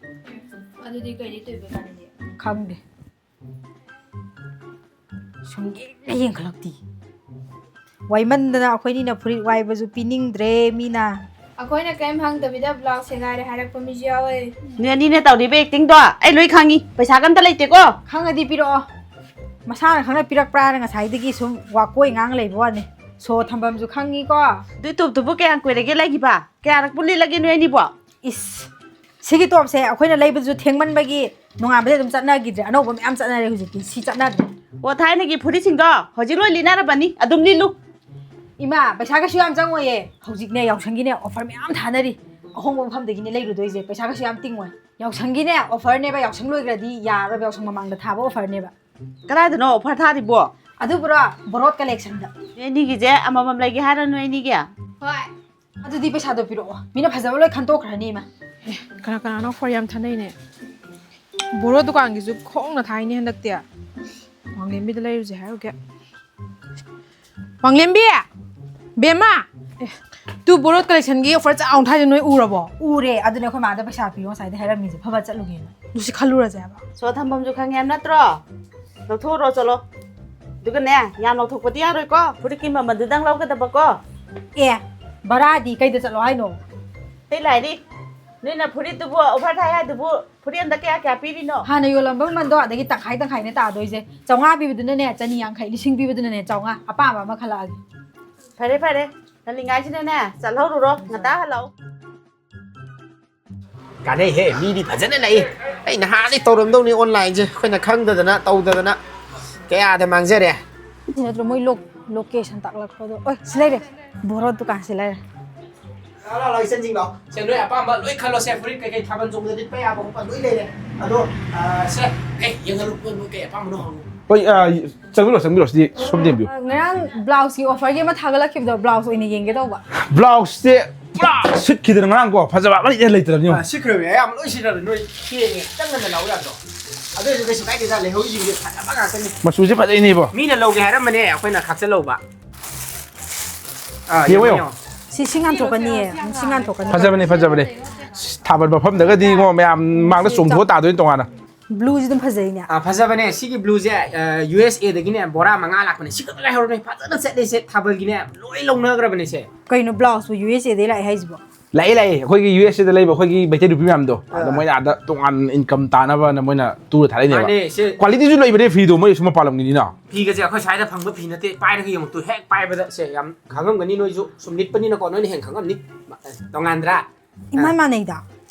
ꯑꯗꯨꯗꯤ ꯀꯩ ꯂꯤꯠꯇꯣꯏꯕ ꯏꯕꯥꯅꯤꯗꯤ? ꯈꯪꯗꯦ꯫ ꯁꯨꯝ ꯌꯦꯡꯅ ꯌꯦꯡꯈꯠꯂꯛꯇꯤ꯫ ꯋꯥꯏꯃꯟꯗꯅ ꯑꯩꯈꯣꯏꯅꯤꯅ ꯐꯨꯔꯤꯠ ꯋꯥꯏꯕꯁꯨ ꯄꯤꯅꯤꯡꯗ꯭ꯔꯦ ꯃꯤꯅ꯫ ꯑꯩꯈꯣꯏꯅ ꯀꯔꯤꯝ ꯍꯪꯗꯕꯤꯗ ꯕ꯭ꯂꯥꯎꯁ ꯁꯦꯒꯥꯏꯔꯦ ꯍꯥꯏꯔꯛꯄ ꯃꯤꯁꯨ ꯌꯥꯎꯋꯦ꯫ ꯅꯣꯏ ꯑꯅꯤꯅ ꯇꯧꯔꯤꯕ ꯑꯦꯛꯇꯤꯡꯗꯣ ꯑꯩ ꯂꯣꯏ ꯈꯪꯉꯤ꯫ ꯄꯩꯁꯥꯒ ꯑꯝꯇ ꯂꯩꯇꯦꯀꯣ꯫ ꯈꯪꯉꯗꯤ ꯄꯤꯔꯛꯑꯣ꯫ ꯃꯁꯥꯅ ꯈꯪꯅ ꯄꯤꯔꯛꯄ꯭ꯔꯥꯅ ꯉꯁꯥꯏꯗꯒꯤ ꯁꯨꯝ ꯋꯥꯀꯣꯏ ꯉꯥꯡ ꯂꯩꯕ ꯋꯥꯅꯤ꯫ ꯁꯣ ꯊꯝꯐꯝꯁꯨ ꯈꯪꯉꯤꯀꯣ꯫ ꯑꯗꯨꯏ ꯇꯣꯞꯇꯨꯕꯨ ꯀꯌꯥꯝ ꯀꯨꯏꯔꯒꯦ ꯂꯩꯈꯤꯕ? ꯀꯌꯥꯔꯛꯄꯨ ꯂꯤꯠꯂꯒꯦ ꯅꯣꯏ ꯑꯅꯤꯕꯣ? ꯏꯁ, ꯁꯤꯒꯤ ꯇꯣꯞꯁꯦ ꯑꯩꯈꯣꯏꯅ ꯂꯩꯕꯁꯨ ꯊꯦꯡꯃꯟꯕꯒꯤ ꯅꯣꯡꯉꯥꯟꯕꯗꯩ ꯑꯗꯨꯝ ꯆꯠꯅꯈꯤꯗ꯭ꯔꯦ꯫ ꯑꯅꯧꯕ ꯃꯌꯥꯝ ꯆꯠꯅꯔꯦ ꯍꯧꯖꯤꯛꯇꯤ꯫ ꯁꯤ ꯆꯠꯅꯗ꯭ꯔꯦ꯫ ꯑꯣ, ꯊꯥꯏꯅꯒꯤ ꯐꯨꯔꯤꯠꯁꯤꯡꯗꯣ ꯍꯧꯖꯤꯛ ꯂꯣꯏ ꯂꯤꯠꯅꯔꯕꯅꯤ꯫ ꯑꯗꯨꯝ ꯂꯤꯠꯂꯨ꯫ ꯏꯃꯥ, ꯄꯩꯁꯥ ꯀꯩꯁꯨ ꯌꯥꯝ ꯆꯪꯉꯣꯏꯌꯦ꯫ ꯍꯧꯖꯤꯛꯅꯦ, ꯌꯥꯎꯁꯪꯒꯤꯅꯦ ꯑꯣꯐꯔ ꯃꯌꯥꯝ ꯊꯥꯅꯔꯤ꯫ ꯑꯍꯣꯡꯕ ꯃꯐꯝꯗꯒꯤꯅꯦ ꯂꯩꯔꯨꯗꯣꯏꯁꯦ꯫ ꯄꯩꯁꯥ ꯀꯩꯁꯨ ꯌꯥꯝ ꯇꯤꯡꯉꯣꯏ꯫ ꯌꯥꯎꯁꯪꯒꯤꯅꯦ ꯑꯣꯐꯔꯅꯦꯕ꯫ ꯌꯥꯎꯁꯪ ꯂꯣꯏꯈ꯭ꯔꯗꯤ ꯌꯥꯔꯔꯣꯏꯕ꯫ ꯌꯥꯎꯁꯪ ꯃꯃꯥꯡꯗ ꯊꯥꯕ ꯑꯣꯐꯔꯅꯦꯕ꯫ ꯀꯗꯥꯏꯗꯅꯣ ꯑꯣꯐꯔ ꯊꯥꯔꯤꯕꯣ? ꯑꯗꯨꯕꯨꯔꯣ, ꯕꯣꯔꯣꯠ ꯀꯂꯦꯛꯁꯟꯗ꯫ ꯅꯣꯏ ꯑꯅꯤꯒꯤꯁꯦ ꯑꯃꯃꯝ ꯂꯩꯒꯦ ꯍꯥꯏꯔꯣ ꯅꯣꯏ ꯑꯅꯤꯒꯤ? ꯍꯣꯏ꯫ ꯑꯗꯨꯗꯤ ꯄꯩꯁꯥꯗꯣ ꯄꯤꯔꯛꯑꯣ꯫ ꯃꯤꯅ ꯐꯖꯕ ꯂꯣꯏ ꯈꯟꯇꯣꯛꯈ꯭ꯔꯅꯤ, ꯏꯃꯥ꯫ ꯑꯦ, ꯀꯅꯥ ꯀꯅꯥꯅꯣ ꯑꯣꯐꯔ ꯌꯥꯝ ꯊꯥꯅꯩꯅꯦ꯫ ꯕꯣꯔꯣ ꯗꯨꯀꯥꯟꯒꯤꯁꯨ ꯈꯣꯡꯅ ꯊꯥꯏꯅꯦ ꯍꯟꯗꯛꯇꯤ꯫ ꯋꯥꯡꯂꯦꯝꯕꯤꯗ ꯂꯩꯔꯨꯁꯦ ꯍꯥꯏꯔꯨꯒꯦ꯫ ꯋꯥꯡꯂꯦꯝꯕꯤ! ꯕꯦꯝꯃ! ꯑꯦ, ꯇꯨ ꯕꯣꯔꯣ ꯀꯂꯦꯛꯁꯟꯒꯤ ꯑꯣꯐꯔ ꯆꯥꯎꯅ ꯊꯥꯏꯁꯦ ꯅꯣꯏ ꯎꯔꯕꯣ? ꯎꯔꯦ꯫ ꯑꯗꯨꯅꯦ ꯑꯩꯈꯣꯏ ꯃꯥꯗ ꯄꯩꯁꯥ ꯄꯤꯔꯣ ꯉꯁꯥꯏꯗꯩ ꯍꯥꯏꯔꯝꯃꯤꯁꯦ꯫ ꯐꯕꯠ ꯆꯠꯂꯨꯒꯦꯅ꯫ ꯑꯗꯨ ꯁꯤ ꯈꯜꯂꯨꯔꯁꯦ ꯍꯥꯏꯕ꯫ ꯁꯣ ꯊꯝꯐꯝꯁꯨ ꯈꯪꯉꯦ ꯍꯥꯏꯕ ꯅꯠꯇ꯭ꯔꯣ? ꯂꯧꯊꯣꯛꯎꯔꯣ ꯆꯠꯂꯣ꯫ ꯑꯗꯨꯒꯅꯦ, ꯌꯥꯝ ꯂꯧꯊꯣꯛꯄꯗꯤ ꯌꯥꯔꯣꯏꯀꯣ꯫ ꯐꯨꯔꯤꯠꯀꯤ ꯃꯃꯜꯗꯨꯗꯪ ꯂꯧꯒꯗꯕꯀꯣ꯫ ꯑꯦ, ꯚꯔꯥꯗꯤ ꯀꯩꯗ ꯆꯠꯂꯣ ꯍꯥꯏꯅꯣ? ꯑꯇꯩ ꯂꯥꯏꯔꯤ꯫ ꯅꯣꯏꯅ ꯐꯨꯔꯤꯠꯇꯨꯕꯨ ꯑꯣꯐꯔ ꯊꯥꯏ ꯍꯥꯏꯗꯨꯕꯨ ꯐꯨꯔꯤꯠ ꯑꯝꯗ ꯀꯌꯥ ꯀꯌꯥ ꯄꯤꯔꯤꯅꯣ? ꯍꯥꯟꯅ ꯌꯣꯜꯂꯝꯕ ꯃꯃꯜꯗꯣ ꯑꯗꯒꯤ ꯇꯪꯈꯥꯏ ꯇꯪꯈꯥꯏꯅꯦ ꯇꯥꯗꯣꯏꯁꯦ꯫ ꯆꯥꯝꯃꯉꯥ ꯄꯤꯕꯗꯨꯅꯅꯦ ꯆꯅꯤ ꯌꯥꯡꯈꯩ, ꯂꯤꯁꯤꯡ ꯄꯤꯕꯗꯨꯅꯅꯦ ꯆꯥꯝꯃꯉꯥ꯫ ꯑꯄꯥꯝꯕ ꯑꯃ ꯈꯜꯂꯛꯑꯒꯦ꯫ ꯐꯔꯦ, ꯐꯔꯦ꯫ ꯉꯜꯂꯤꯉꯥꯏꯁꯤꯗꯅꯦ, ꯆꯠꯍꯧꯔꯨꯔꯣ꯫ ꯉꯟꯇꯥ ꯍꯜꯂꯛꯑꯣ꯫ ꯀꯥꯟꯅꯩꯍꯦ, ꯃꯤꯗꯤ ꯐꯖꯅ ꯂꯩ꯫ ꯑꯩ ꯅꯍꯥꯟꯗꯩ ꯇꯧꯔꯝꯗꯧꯅꯤ ꯑꯣꯟꯂꯥꯏꯟꯁꯦ, ꯑꯩꯈꯣꯏꯅ ꯈꯪꯗꯗꯅ ꯇꯧꯗꯗꯅ ꯀꯌꯥꯗ ꯃꯥꯡꯖꯔꯦ꯫ ꯁꯤ ꯅꯠꯇ꯭ꯔꯣ ꯃꯣꯏ ꯂꯣ-, ꯂꯣꯀꯦꯁꯟ ꯇꯥꯛꯂꯛꯄꯗꯣ? ꯑꯣꯏ, ꯁꯤ ꯂꯩꯔꯦ꯫ ꯕꯣꯔꯣ ꯗꯨꯀꯥꯟꯁꯤ ꯂꯩꯔꯦ꯫ ꯂꯥꯛꯑꯣ, ꯂꯥꯛꯑꯣ, ꯂꯥꯛꯑꯣ, ꯏꯆꯟꯁꯤꯡ ꯂꯥꯛꯑꯣ꯫ ꯁꯦ, ꯅꯣꯏ ꯑꯄꯥꯝꯕ ꯂꯣꯏ ꯈꯜꯂꯣ ꯁꯦ, ꯐꯨꯔꯤꯠ ꯀꯩꯀꯩ ꯊꯥꯕꯜ ꯆꯣꯡꯕꯗ ꯂꯤꯠꯄ ꯌꯥꯕ ꯈꯣꯠꯄ ꯂꯣꯏ ꯂꯩꯔꯦ꯫ ꯑꯗꯣ, ꯑ, ꯁꯦ, ꯑꯦ, ꯌꯦꯡꯍꯜꯂꯨ, ꯅꯣꯏ ꯀꯩ ꯑꯄꯥꯝꯕꯅꯣ ꯍꯪꯉꯨ꯫ ꯍꯣꯏ, ꯑ, ꯆꯪꯕꯤꯔꯣ, ꯆꯪꯕꯤꯔꯣ, ꯁꯤꯗꯤ ꯁꯣꯝꯗ ꯌꯦꯡꯕꯤꯌꯨ꯫ ꯑ, ꯉꯔꯥꯡ ꯕ꯭ꯂꯥꯎꯁꯀꯤ ꯑꯣꯐꯔꯒꯤ ꯑꯃ ꯊꯥꯒꯠꯂꯛꯈꯤꯕꯗꯣ, ꯕ꯭ꯂꯥꯎꯁ ꯑꯣꯏꯅ ꯌꯦꯡꯒꯦ ꯇꯧꯕ꯫ ꯕ꯭ꯂꯥꯎꯁꯁꯦ ꯄꯨꯔꯥ ꯁꯤꯠꯈꯤꯗꯅ ꯉꯔꯥꯡꯀꯣ, ꯐꯖꯕ ꯑꯃ ꯏꯔꯩ ꯂꯩꯇ꯭ꯔꯕꯅꯤ ꯌꯦꯡꯉꯣ꯫ ꯑ, ꯁꯤꯠꯈ꯭ꯔꯕꯅꯦ, ꯑꯌꯥꯝꯕ ꯂꯣꯏ ꯁꯤꯠꯈ꯭ꯔꯕꯅꯦ, ꯅꯣꯏ ꯊꯦꯡꯉꯦ, ꯈꯤꯇꯪ ꯉꯟꯅ ꯂꯥꯛꯎ ꯌꯥꯗ꯭ꯔꯣ? ꯑꯗꯨ ꯑꯣꯏꯔꯁꯨ ꯀꯩꯁꯨ ꯀꯥꯏꯗꯦꯗ, ꯂꯩꯍꯧꯔꯤꯁꯤꯡꯁꯦ ꯐꯖꯕ ꯉꯥꯛꯇꯅꯤ꯫ ꯃꯆꯨꯁꯦ ꯐꯖꯩꯅꯦꯕꯣ꯫ ꯃꯤꯅ ꯂꯧꯒꯦ ꯍꯥꯏꯔꯝꯕꯅꯦ, ꯑꯩꯈꯣꯏꯅ ꯈꯥꯛꯆꯜꯍꯧꯕ꯫ ꯑꯥ, ꯌꯦꯡꯉꯣ, ꯌꯦꯡꯉꯣ, ꯌꯦꯡꯉꯣ꯫ ꯌꯦꯡꯉꯣ꯫ ꯁꯤ, ꯁꯤ ꯉꯥꯟꯊꯣꯛꯀꯅꯤꯌꯦ, ꯁꯤ ꯉꯥꯟꯊꯣꯛꯀꯅꯤ꯫ ꯐꯖꯕꯅꯦ, ꯐꯖꯕꯅꯦ꯫ ꯊꯥꯕꯜ ꯃꯐꯝꯗꯒꯗꯤ ꯏꯉꯣ, ꯃꯌꯥꯝ ꯃꯥꯡꯗ ꯆꯣꯡꯊꯣꯛꯑ ꯇꯥꯗꯣꯏꯅꯤ ꯇꯣꯉꯥꯟꯅ꯫ ꯕ꯭ꯂꯨꯁꯤ ꯑꯗꯨꯝ ꯐꯖꯩꯅꯦ꯫ ꯑꯥ, ꯐꯖꯕꯅꯦ꯫ ꯁꯤꯒꯤ ꯕ꯭ꯂꯨꯁꯦ, ꯑ, ꯌꯨ ꯑꯦꯁ ꯑꯦꯗꯒꯤꯅꯦ ꯕꯣꯔꯥ ꯃꯉꯥ ꯂꯥꯛꯄꯅꯦ꯫ ꯁꯤ ꯈꯛꯇ ꯉꯥꯏꯍꯧꯔꯕꯅꯦ꯫ ꯐꯖꯅ ꯆꯠꯂꯤꯁꯦ ꯊꯥꯕꯜꯒꯤꯅꯦ꯫ ꯂꯣꯏ ꯂꯧꯅꯈ꯭ꯔꯕꯅꯦ ꯁꯦ꯫ ꯀꯩꯅꯣ ꯕ꯭ꯂꯥꯎꯁꯄꯨ ꯌꯨ ꯑꯦꯁ ꯑꯦꯗꯒꯤ ꯂꯥꯛꯑꯦ ꯍꯥꯏꯁꯤꯕꯣ? ꯂꯥꯛꯑꯦ, ꯂꯥꯛꯑꯦ꯫ ꯑꯩꯈꯣꯏꯒꯤ ꯌꯨ ꯑꯦꯁ ꯑꯦꯗ ꯂꯩꯕ ꯑꯩꯈꯣꯏꯒꯤ ꯃꯩꯇꯩ ꯅꯨꯄꯤ ꯃꯌꯥꯝꯗꯣ, ꯑꯗ ꯑꯥ꯫ ꯃꯣꯏꯅ ꯑꯥꯗ ꯇꯣꯉꯥꯟꯅ ꯏꯟꯀꯝ ꯇꯥꯅꯕꯅ ꯃꯣꯏꯅ ꯇꯨꯔ ꯊꯥꯔꯛꯏꯅꯦꯕ꯫ ꯃꯥꯅꯦ, ꯁꯦ꯫ ꯀ꯭ꯋꯥꯂꯤꯇꯤꯁꯨ ꯂꯩꯕꯅꯦ ꯐꯤꯗꯣ, ꯃꯣꯏ ꯑꯁꯨꯝ ꯃꯄꯥꯟ ꯂꯝꯒꯤꯅꯤꯅ꯫ ꯐꯤꯒꯁꯦ ꯑꯩꯈꯣꯏ ꯁ꯭ꯋꯥꯏꯗ ꯐꯪꯕ ꯐꯤ ꯅꯠꯇꯦ꯫ ꯄꯥꯏꯔꯒ ꯌꯦꯡꯉꯨ ꯇꯨ, ꯍꯦꯛ ꯄꯥꯏꯕꯗ ꯁꯦ ꯌꯥꯝ ꯈꯪꯉꯝꯒꯅꯤ ꯅꯣꯏꯁꯨ꯫ ꯁꯨꯝ ꯂꯤꯠꯄꯅꯤꯅꯀꯣ, ꯅꯣꯏꯅ ꯍꯦꯟꯅ ꯈꯪꯉꯝꯅꯤ꯫ ꯇꯣꯉꯥꯟꯗ꯭ꯔꯥ? ꯏꯃꯥꯟ ꯑꯥ꯫ ꯃꯥꯟꯅꯩꯗ꯫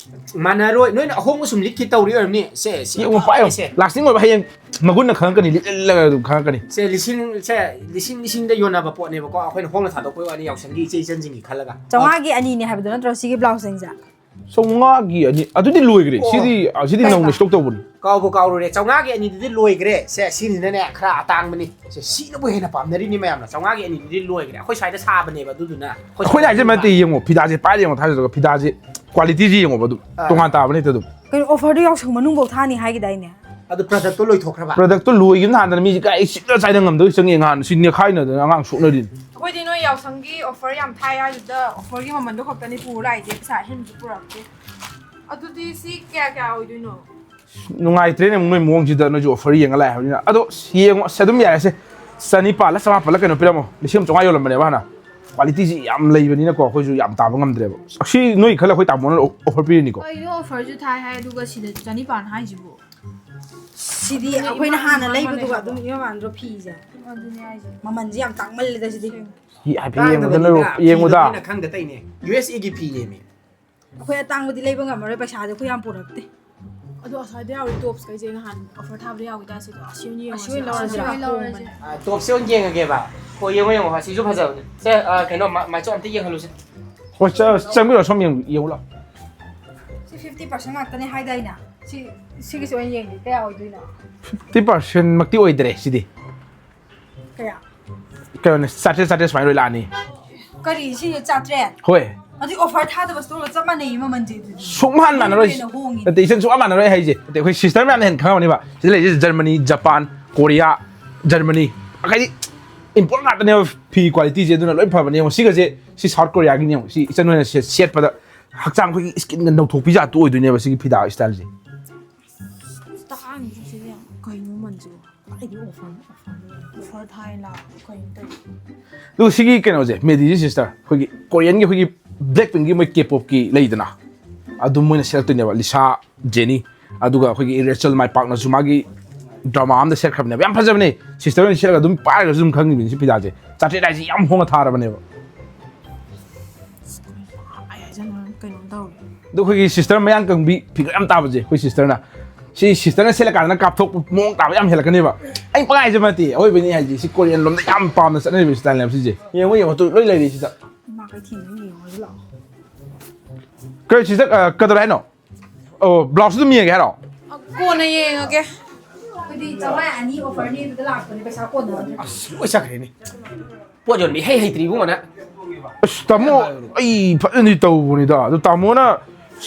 ꯃꯥꯟꯅꯔꯣꯏ꯫ ꯅꯣꯏꯅ ꯑꯍꯣꯡꯕ ꯁꯨꯝ ꯂꯤꯠꯈꯤ ꯇꯧꯔꯤ ꯑꯣꯏꯔꯝꯅꯤ꯫ ꯁꯦ, ꯁꯤ ꯌꯦꯡꯉꯨ, ꯄꯥꯏꯌꯣ꯫ ꯐꯖꯩꯁꯦ꯫ ꯂꯥꯁꯇꯤꯡ ꯑꯣꯏꯕ ꯍꯌꯦꯡ ꯃꯒꯨꯟꯅ ꯈꯪꯉꯛꯀꯅꯤ, ꯂꯤꯠꯂꯒ ꯑꯗꯨꯝ ꯈꯪꯉꯛꯀꯅꯤ꯫ ꯁꯦ, ꯂꯤꯁꯤꯡ, ꯁꯦ, ꯂꯤꯁꯤꯡ, ꯂꯤꯁꯤꯡꯗ ꯌꯣꯟꯅꯕ ꯄꯣꯠꯅꯦꯕꯀꯣ꯫ ꯑꯩꯈꯣꯏꯅ ꯍꯣꯡꯅ ꯊꯥꯗꯣꯛꯄꯩ ꯋꯥꯅꯤ, ꯌꯥꯎꯁꯪꯒꯤ ꯏꯆꯦ ꯏꯆꯟꯁꯤꯡꯒꯤ ꯈꯜꯂꯒ꯫ ꯆꯥꯝꯃꯉꯥꯒꯤ ꯑꯅꯤꯅꯦ ꯍꯥꯏꯕꯗꯣ ꯅꯠꯇ꯭ꯔꯣ ꯁꯤꯒꯤ ꯕ꯭ꯂꯥꯎꯁꯁꯤꯡꯁꯦ? ꯆꯥꯝꯃꯉꯥꯒꯤ ꯑꯅꯤ? ꯑꯗꯨꯗꯤ ꯂꯣꯏꯈ꯭ꯔꯦ꯫ ꯑꯣ꯫ ꯁꯤꯗꯤ, ꯑ, ꯁꯤꯗꯤ ꯀꯩꯕ? ꯅꯧꯅ ꯁ꯭ꯇꯣꯛ ꯇꯧꯕꯅꯤ꯫ ꯀꯥꯎꯕꯨ ꯀꯥꯎꯔꯨꯔꯦ꯫ ꯆꯥꯝꯃꯉꯥꯒꯤ ꯑꯅꯤꯗꯨꯗꯤ ꯂꯣꯏꯈ꯭ꯔꯦ꯫ ꯁꯦ, ꯁꯤꯁꯤꯅꯅꯦ ꯈꯔ ꯑꯇꯥꯡꯕꯅꯤ꯫ ꯁꯦ, ꯁꯤꯅꯕꯨ ꯍꯦꯟꯅ ꯄꯥꯝꯅꯔꯤꯅꯤ ꯃꯌꯥꯝꯅ꯫ ꯆꯥꯝꯃꯉꯥꯒꯤ ꯑꯅꯤꯗꯨꯗꯤ ꯂꯣꯏꯈ꯭ꯔꯦ꯫ ꯑꯩꯈꯣꯏ ꯁ꯭ꯋꯥꯏꯗ ꯁꯥꯕꯅꯦꯕ ꯑꯗꯨꯗꯨꯅ꯫ ꯑꯩꯈꯣꯏ ꯑꯩꯈꯣꯏꯅ ꯍꯥꯏꯖꯕ ꯅꯠꯇꯦ, ꯌꯦꯡꯉꯣ, ꯐꯤꯗꯥꯁꯦ ꯄꯥꯏꯔ ꯌꯦꯡꯉꯣ, ꯊꯥꯖꯗ꯭ꯔꯒ ꯐꯤꯗꯥꯁꯦ ꯀ꯭ꯋꯥꯂꯤꯇꯤꯁꯦ ꯌꯦꯡꯉꯣꯕ ꯑꯗꯨꯝ꯫ ꯑꯥ꯫ ꯇꯣꯉꯥꯟ ꯇꯥꯕꯅꯦ ꯍꯦꯛꯇ ꯑꯗꯨꯝ꯫ ꯀꯩꯅꯣ, ꯑꯣꯐꯔꯗꯣ ꯌꯥꯎꯁꯪ ꯃꯅꯨꯡꯐꯧ ꯊꯥꯅꯤ ꯍꯥꯏꯒꯤꯗꯥꯏꯅꯦ? ꯑꯗꯨ ꯄ꯭ꯔꯗꯛꯇꯣ ꯂꯣꯏꯊꯣꯛꯈ꯭ꯔꯕ? ꯄ꯭ꯔꯗꯛꯇꯣ ꯂꯣꯏꯈꯤꯕ ꯅꯍꯥꯟꯗꯅ ꯃꯤꯁꯦ ꯀꯥꯏ ꯁꯤꯠꯅ ꯆꯥꯏꯗ ꯉꯝꯗꯣꯏ ꯆꯪꯉꯦ ꯉꯍꯥꯟ ꯁꯤ ꯅꯦꯈꯥꯏꯅꯗꯅ ꯑꯉꯥꯡ ꯁꯣꯛꯅꯔꯤꯅꯤ꯫ ꯑꯩꯈꯣꯏꯗꯤ ꯅꯣꯏ ꯌꯥꯎꯁꯪꯒꯤ ꯑꯣꯐꯔ ꯌꯥꯝ ꯊꯥꯏ ꯍꯥꯏꯗꯨꯗ ꯑꯣꯐꯔꯒꯤ ꯃꯃꯟꯗꯣ ꯈꯛꯇꯅꯤ ꯄꯨꯔ ꯂꯥꯛꯏꯁꯦ, ꯄꯩꯁꯥ ꯑꯍꯦꯟꯕꯁꯨ ꯄꯨꯔꯛꯇꯦ꯫ ꯑꯗꯨꯗꯤ ꯁꯤ ꯀꯌꯥ ꯀꯌꯥ ꯑꯣꯏꯗꯣꯏꯅꯣ? ꯅꯨꯡꯉꯥꯏꯇ꯭ꯔꯦꯅꯦ ꯑꯃꯨꯛ ꯅꯣꯏ ꯃꯑꯣꯡꯁꯤꯗ, ꯅꯣꯏꯁꯨ ꯑꯣꯐꯔ ꯌꯦꯡꯉ ꯂꯥꯛꯑꯦ ꯍꯥꯏꯕꯅꯤꯅ꯫ ꯑꯗꯣ ꯌꯦꯡꯉꯣ, ꯑꯁ, ꯑꯗꯨꯝ ꯌꯥꯔꯦꯁꯦ꯫ ꯆꯅꯤꯄꯥꯜꯂ ꯆꯃꯥꯄꯜꯂ ꯀꯩꯅꯣ ꯄꯤꯔꯝꯃꯣ, ꯂꯤꯁꯤꯡ ꯑꯃ ꯆꯥꯝꯃꯉꯥ ꯌꯣꯜꯂꯝꯕꯅꯦꯕ ꯍꯥꯟꯅ꯫ ꯀ꯭ꯋꯥꯂꯤꯇꯤꯁꯤ ꯌꯥꯝ ꯂꯩꯕꯅꯤꯅꯀꯣ ꯑꯩꯈꯣꯏꯁꯨ ꯌꯥꯝ ꯇꯥꯕ ꯉꯝꯗ꯭ꯔꯦꯕ꯫ ꯑꯁꯤ ꯅꯣꯏ ꯈꯜꯂ ꯑꯩꯈꯣꯏ ꯇꯥꯃꯣꯅ ꯑꯣꯐꯔ ꯄꯤꯔꯤꯅꯤꯀꯣ꯫ ꯀꯩꯅꯣ ꯑꯣꯐꯔꯁꯨ ꯊꯥꯏ ꯍꯥꯏ ꯑꯗꯨꯒ ꯁꯤꯗ ꯆꯅꯤꯄꯥꯟ ꯍꯥꯏꯁꯤꯕꯨ? ꯁꯤꯗꯤ ꯑꯗꯨꯅꯦ ꯑꯩꯈꯣꯏꯅ ꯏꯃꯥ ꯍꯥꯟꯅ ꯃꯃꯜ ꯂꯩꯕꯗꯨꯒ ꯌꯥꯝ ꯑꯗꯨꯝ ꯏꯃꯥꯟ ꯃꯥꯟꯗ꯭ꯔꯣ ꯐꯤꯁꯦ? ꯑꯗꯨꯅꯦ ꯍꯥꯏꯁꯦ꯫ ꯃꯃꯜꯁꯦ ꯌꯥꯝ ꯇꯥꯡꯃꯜꯂꯦꯗ ꯁꯤꯗꯤ꯫ ꯁꯤ ꯍꯥꯏꯐꯦꯠ ꯌꯦꯡꯉꯨꯗꯅ ꯇꯥꯡꯗꯕꯅꯤꯗ, ꯌꯦꯡꯉꯨꯗ꯫ ꯐꯤꯗꯣ ꯅꯣꯏꯅ ꯈꯪꯗ ꯇꯩꯅꯦ꯫ ꯌꯨ ꯑꯦꯁ ꯑꯦꯒꯤ ꯐꯤꯅꯦꯃꯤ꯫ ꯑꯩꯈꯣꯏ ꯑꯇꯥꯡꯕꯗꯤ ꯂꯩꯕ ꯉꯝꯃꯔꯣꯏ, ꯄꯩꯁꯥꯗꯤ ꯑꯩꯈꯣꯣꯏ ꯌꯥꯝ ꯄꯨꯔꯛꯇꯦ꯫ ꯑꯗꯣ ꯑꯁ꯭ꯋꯥꯏꯗ ꯌꯥꯎꯔꯤ ꯇꯣꯞꯁꯀꯩꯁꯦ ꯅꯍꯥꯟ ꯑꯣꯐꯔ ꯊꯥꯕꯗ ꯌꯥꯎꯈꯤꯗꯥꯏ ꯁꯤꯗꯣ? ꯑꯁꯤ ꯑꯣꯏꯅ ꯌꯦꯡꯉꯁꯤ꯫ ꯑꯁꯤ ꯑꯣꯏꯅ ꯂꯧꯔꯁꯦ꯫ ꯑꯁꯤ ꯑꯣꯏꯅ ꯂꯧꯔꯁꯦ꯫ ꯇꯣꯞꯁꯦ ꯑꯣꯏꯅ ꯌꯦꯡꯉꯒꯦꯕ꯫ ꯍꯣꯏ, ꯌꯦꯡꯉꯣ, ꯌꯦꯡꯉꯣ, ꯑꯁꯤꯁꯨ ꯐꯖꯕꯅꯦ꯫ ꯁꯦ, ꯑ, ꯀꯩꯅꯣ, ꯃ-, ꯃꯥꯏꯆꯣ ꯑꯝꯇ ꯌꯦꯡꯍꯜꯂꯨꯁꯦ꯫ ꯍꯣꯏ, ꯆ-, ꯆꯪꯕꯤꯔꯣ, ꯁꯣꯝ ꯌꯦꯡ-, ꯌꯦꯡꯉꯨ ꯂꯥꯎ꯫ ꯁꯤ ꯐꯤꯐꯇꯤ ꯄꯥꯔꯁꯦꯟ ꯉꯥꯛꯇꯅꯦ ꯍꯥꯏꯗꯥꯏꯅꯦ? ꯁꯤ, ꯁꯤꯒꯤꯁꯦ ꯑꯣꯏꯅ ꯌꯦꯡꯒꯦ, ꯀꯌꯥ ꯑꯣꯏꯗꯣꯏꯅꯣ? ꯐꯤꯐꯇꯤ ꯄꯥꯔꯁꯦꯟꯃꯛꯇꯤ ꯑꯣꯏꯗ꯭ꯔꯦ ꯁꯤꯗꯤ꯫ ꯀꯌꯥ? ꯀꯩꯅꯣꯅꯦ, ꯆꯥꯇ꯭ꯔꯦꯠ, ꯆꯥꯇ꯭ꯔꯦꯠ ꯁꯨꯃꯥꯏꯅ ꯂꯣꯏ ꯂꯥꯛꯑꯅꯤ꯫ ꯀꯔꯤ, ꯁꯤꯁꯦ ꯆꯥꯇ꯭ꯔꯦꯠ? ꯍꯣꯏ꯫ ꯑꯗꯨꯗꯤ ꯑꯣꯐꯔ ꯊꯥꯗꯕ ꯁ꯭ꯇꯣꯔꯒ ꯆꯞ ꯃꯥꯟꯅꯩ ꯃꯃꯜꯁꯦ ꯑꯗꯨꯗꯤ꯫ ꯁꯨꯡꯍꯥꯟ ꯃꯥꯟꯅꯔꯣꯏ꯫ ꯍꯦꯟꯅ ꯍꯣꯡꯉꯤ꯫ ꯅꯠꯇꯦ, ꯏꯆꯟ, ꯁꯨꯡꯍꯥꯟ ꯃꯥꯟꯅꯔꯣꯏ ꯍꯥꯏꯁꯦ꯫ ꯅꯠꯇꯦ, ꯑꯩꯈꯣꯏ ꯁꯤꯁꯇꯔ ꯃꯌꯥꯝꯅ ꯍꯦꯟꯅ ꯈꯪꯉꯝꯃꯅꯤꯕ꯫ ꯁꯤꯗ ꯂꯩꯔꯤꯁꯦ ꯖꯔꯃꯅꯤ, ꯖꯄꯥꯟ, ꯀꯣꯔꯤꯌꯥ, ꯖꯔꯃꯅꯤ꯫ ꯍꯥꯏꯗꯤ ꯏꯝꯄꯣꯔꯠ ꯉꯥꯛꯇꯅꯦꯕ ꯐꯤ ꯀ꯭ꯋꯥꯂꯤꯇꯤꯁꯦ, ꯑꯗꯨꯅ ꯂꯣꯏ ꯐꯕꯅꯦ꯫ ꯌꯦꯡꯉꯣ, ꯁꯤꯒꯁꯦ, ꯁꯤ ꯁꯥꯎꯠ ꯀꯣꯔꯤꯌꯥꯒꯤꯅꯦ꯫ ꯌꯦꯡꯉꯣ, ꯁꯤ ꯏꯆꯟ ꯍꯣꯏꯅ ꯁꯦ-, ꯁꯦꯠꯄꯗ ꯍꯛꯆꯥꯡ ꯑꯩꯈꯣꯏꯒꯤ ꯏꯁꯀꯤꯟꯒ ꯅꯧꯊꯣꯛꯄꯤ ꯖꯥꯠꯇꯨ ꯑꯣꯏꯗꯣꯏꯅꯦꯕ ꯁꯤꯒꯤ ꯐꯤꯗꯥ ꯏꯁꯇꯥꯏꯜꯁꯦ꯫ ꯇꯥꯡꯉꯤꯁꯦ ꯁꯤꯗꯤ ꯌꯥꯝ ꯀꯩꯅꯣ ꯃꯃꯜꯁꯤꯕꯣ? ꯀꯥꯏꯗꯒꯤ ꯑꯣꯐꯔꯅꯣ? ꯑꯣꯐꯔ ꯊꯥꯏ ꯂꯥꯛꯑꯒ ꯀꯩꯅꯣ ꯇꯧꯔꯤꯁꯦ? ꯑꯗꯨꯒ ꯁꯤꯒꯤ ꯀꯩꯅꯣꯁꯦ, ꯃꯦꯗꯤꯁꯦ ꯁꯤꯁꯇꯔ, ꯑꯩꯈꯣꯏꯒꯤ ꯀꯣꯔꯤꯌꯟꯒꯤ ꯑꯩꯈꯣꯏꯒꯤ ꯕ꯭ꯂꯦꯛ ꯄꯤꯡꯒꯤ ꯃꯣꯏ ꯀꯦ ꯄꯣꯞꯀꯤ ꯂꯩꯗꯅ, ꯑꯗꯨꯝ ꯃꯣꯏꯅ ꯁꯦꯠꯂꯛꯇꯣꯏꯅꯦꯕ, ꯂꯤꯁꯥ ꯖꯦꯅꯤ꯫ ꯑꯗꯨꯒ ꯑꯩꯈꯣꯏꯒꯤ ꯔꯦꯆꯜ ꯃꯥꯏ ꯄꯥꯛꯅꯁꯨ ꯃꯥꯒꯤ ꯗ꯭ꯔꯃꯥ ꯑꯃꯗ ꯁꯦꯠꯈ꯭ꯔꯕꯅꯦꯕ꯫ ꯌꯥꯝ ꯐꯖꯕꯅꯦ꯫ ꯁꯤꯁꯇꯔ ꯑꯣꯏꯅ ꯁꯦꯠꯂꯒ ꯑꯗꯨꯝ ꯄꯥꯏꯔꯒꯁꯨ ꯑꯗꯨꯝ ꯈꯪꯉꯤꯕꯅꯤ ꯁꯤ ꯐꯤꯗꯥꯁꯦ꯫ ꯆꯥꯇ꯭ꯔꯦꯠ ꯍꯥꯏꯁꯤ ꯌꯥꯝ ꯍꯣꯡꯅ ꯊꯥꯔꯕꯅꯦꯕ꯫ ꯑꯩ ꯍꯥꯏꯖꯅ ꯀꯩꯅꯣꯝ ꯇꯧꯔꯦ꯫ ꯑꯗꯣ ꯑꯩꯈꯣꯏꯒꯤ ꯁꯤꯁꯇꯔ ꯃꯌꯥꯡ ꯀꯪꯕꯤ ꯐꯤꯒꯔ ꯌꯥꯝ ꯇꯥꯕꯁꯦ, ꯑꯩꯈꯣꯏ ꯁꯤꯁꯇꯔꯅ, ꯁꯤ ꯁꯤꯁꯇꯔꯅ ꯁꯦꯠꯂꯀꯥꯟꯗꯅ ꯀꯥꯞꯊꯣꯛꯄ ꯃꯑꯣꯡ ꯇꯥꯕ ꯌꯥꯝ ꯍꯦꯜꯂꯛꯀꯅꯦꯕ꯫ ꯑꯩ ꯄꯪꯍꯥꯏ ꯍꯥꯏꯖꯕ ꯅꯠꯇꯦ, ꯑꯑꯣꯏꯕꯩꯅꯦ ꯍꯥꯏꯁꯦ꯫ ꯁꯤ ꯀꯣꯔꯤꯌꯟ ꯂꯣꯝꯗ ꯌꯥꯝ ꯄꯥꯝꯅ ꯆꯠꯅꯔꯤꯕ ꯏꯁꯇꯥꯏꯜꯅꯦꯕ ꯁꯤꯁꯦ꯫ ꯌꯦꯡꯉꯣ, ꯌꯦꯡꯉꯣ, ꯇꯨ ꯂꯣꯏ ꯂꯩꯔꯤ ꯁꯤꯗ꯫ ꯏꯃꯥ ꯀꯩꯊꯦꯜꯗ ꯌꯦꯡꯉꯨꯔꯁꯤ ꯂꯥꯛꯑꯣ꯫ ꯀꯩ ꯁꯤꯁꯇꯔ, ꯑ, ꯀꯩꯗꯧꯔꯦ ꯍꯥꯏꯅꯣ? ꯑꯣ, ꯕ꯭ꯂꯥꯎꯁꯇꯨ ꯑꯗꯨꯝ ꯌꯦꯡꯒꯦ ꯍꯥꯏꯔꯣ? ꯑ, ꯀꯣꯟꯅ ꯌꯦꯡꯉꯒꯦ꯫ ꯑꯩꯈꯣꯏꯗꯤ ꯆꯥꯝꯃꯉꯥ ꯑꯅꯤ ꯑꯣꯐꯔꯅꯤ ꯑꯗꯨꯗ ꯂꯥꯛꯄꯅꯦ, ꯄꯩꯁꯥ ꯀꯣꯟꯅꯕꯅꯦ꯫ ꯑꯁ, ꯂꯣꯏ ꯆꯠꯈ꯭ꯔꯦꯅꯦ꯫ ꯄꯣꯠ ꯌꯣꯟꯕ ꯏꯍꯩ ꯍꯩꯇ꯭ꯔꯤ ꯏꯕꯨꯡꯉꯣ ꯅꯪ꯫ ꯑꯁ, ꯇꯥꯃꯣ, ꯑꯩ ꯐꯖꯅꯗꯤ ꯇꯧꯕꯅꯤꯗ꯫ ꯑꯗꯣ ꯇꯥꯃꯣꯅ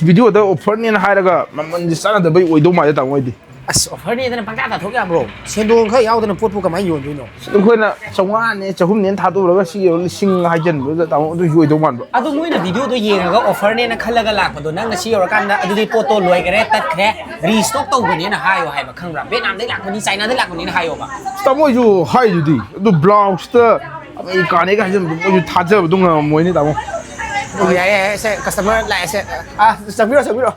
ꯚꯤꯗꯤꯑꯣꯗ ꯑꯣꯐꯔꯅꯦꯅ ꯍꯥꯏꯔꯒ ꯃꯃꯜꯁꯦ ꯆꯥꯟꯅꯗꯕꯩ ꯑꯣꯏꯗꯧ ꯃꯥꯜꯂꯦ ꯇꯥꯃꯣ ꯑꯩꯗꯤ꯫ ꯑꯁ, ꯑꯣꯐꯔꯅꯦꯗꯅ ꯄꯪꯇꯥ ꯇꯥꯊꯣꯛ ꯌꯥꯕ꯭ꯔꯣ? ꯁꯦꯟꯗꯣꯡ ꯈꯔ ꯌꯥꯎꯗꯅ ꯄꯣꯠꯄꯨ ꯀꯃꯥꯏꯅ ꯌꯣꯟꯗꯣꯏꯅꯣ? ꯑꯩꯈꯣꯏꯅ ꯆꯥꯝꯃꯉꯥꯅꯦ, ꯆꯍꯨꯝꯅꯦꯅ ꯊꯥꯗꯣꯛꯎꯔꯒ ꯁꯤꯒꯤ ꯂꯤꯁꯤꯡ ꯍꯥꯏꯖꯟꯕꯗꯨꯗ ꯇꯥꯃꯣ ꯑꯗꯨꯁꯨ ꯑꯣꯏꯗꯧ ꯃꯥꯟꯕ꯫ ꯑꯗꯣ ꯃꯣꯏꯅ ꯚꯤꯗꯤꯑꯣꯗꯣ ꯌꯦꯡꯉꯒ ꯑꯣꯐꯔꯅꯦꯅ ꯈꯜꯂꯒ ꯂꯥꯛꯄꯗꯣ ꯅꯪꯅ ꯁꯤ ꯌꯧꯔꯀꯥꯟꯗ ꯑꯗꯨꯗꯤ ꯄꯣꯠꯇꯣ ꯂꯣꯏꯈꯔꯦ, ꯇꯠꯈ꯭ꯔꯦ, ꯔꯤꯁꯇꯣꯛ ꯇꯧꯕꯅꯦꯅ ꯍꯥꯏꯌꯣ ꯍꯥꯏꯕ, ꯈꯪꯕ꯭ꯔꯥ? ꯚꯦꯠꯅꯥꯝꯗꯩ ꯂꯥꯛꯄꯅꯤ, ꯆꯥꯏꯅꯥꯗꯩ ꯂꯥꯛꯄꯅꯤꯅ ꯍꯥꯏꯌꯣꯕ꯫ ꯇꯥꯃꯣ ꯑꯩꯁꯨ ꯍꯥꯏꯗꯨꯗꯤ, ꯑꯗꯨ ꯕ꯭ꯂꯥꯎꯁꯇ ꯑꯃꯦꯔꯤꯀꯥꯅꯦꯒ ꯍꯥꯏꯖꯟꯕꯗꯣ ꯃꯣꯏꯁꯨ ꯊꯥꯖꯕꯗꯣ ꯉꯝꯃꯣꯏꯅꯦ ꯇꯥꯃꯣ꯫ ꯑꯣ, ꯌꯥꯏ, ꯌꯥꯏ, ꯌꯥꯏ, ꯁꯦ, ꯀꯁꯇꯃꯔ ꯂꯥꯛꯑꯦ, ꯁꯦ꯫ ꯑꯥ, ꯆꯪꯕꯤꯔꯣ, ꯆꯪꯕꯤꯔꯣ꯫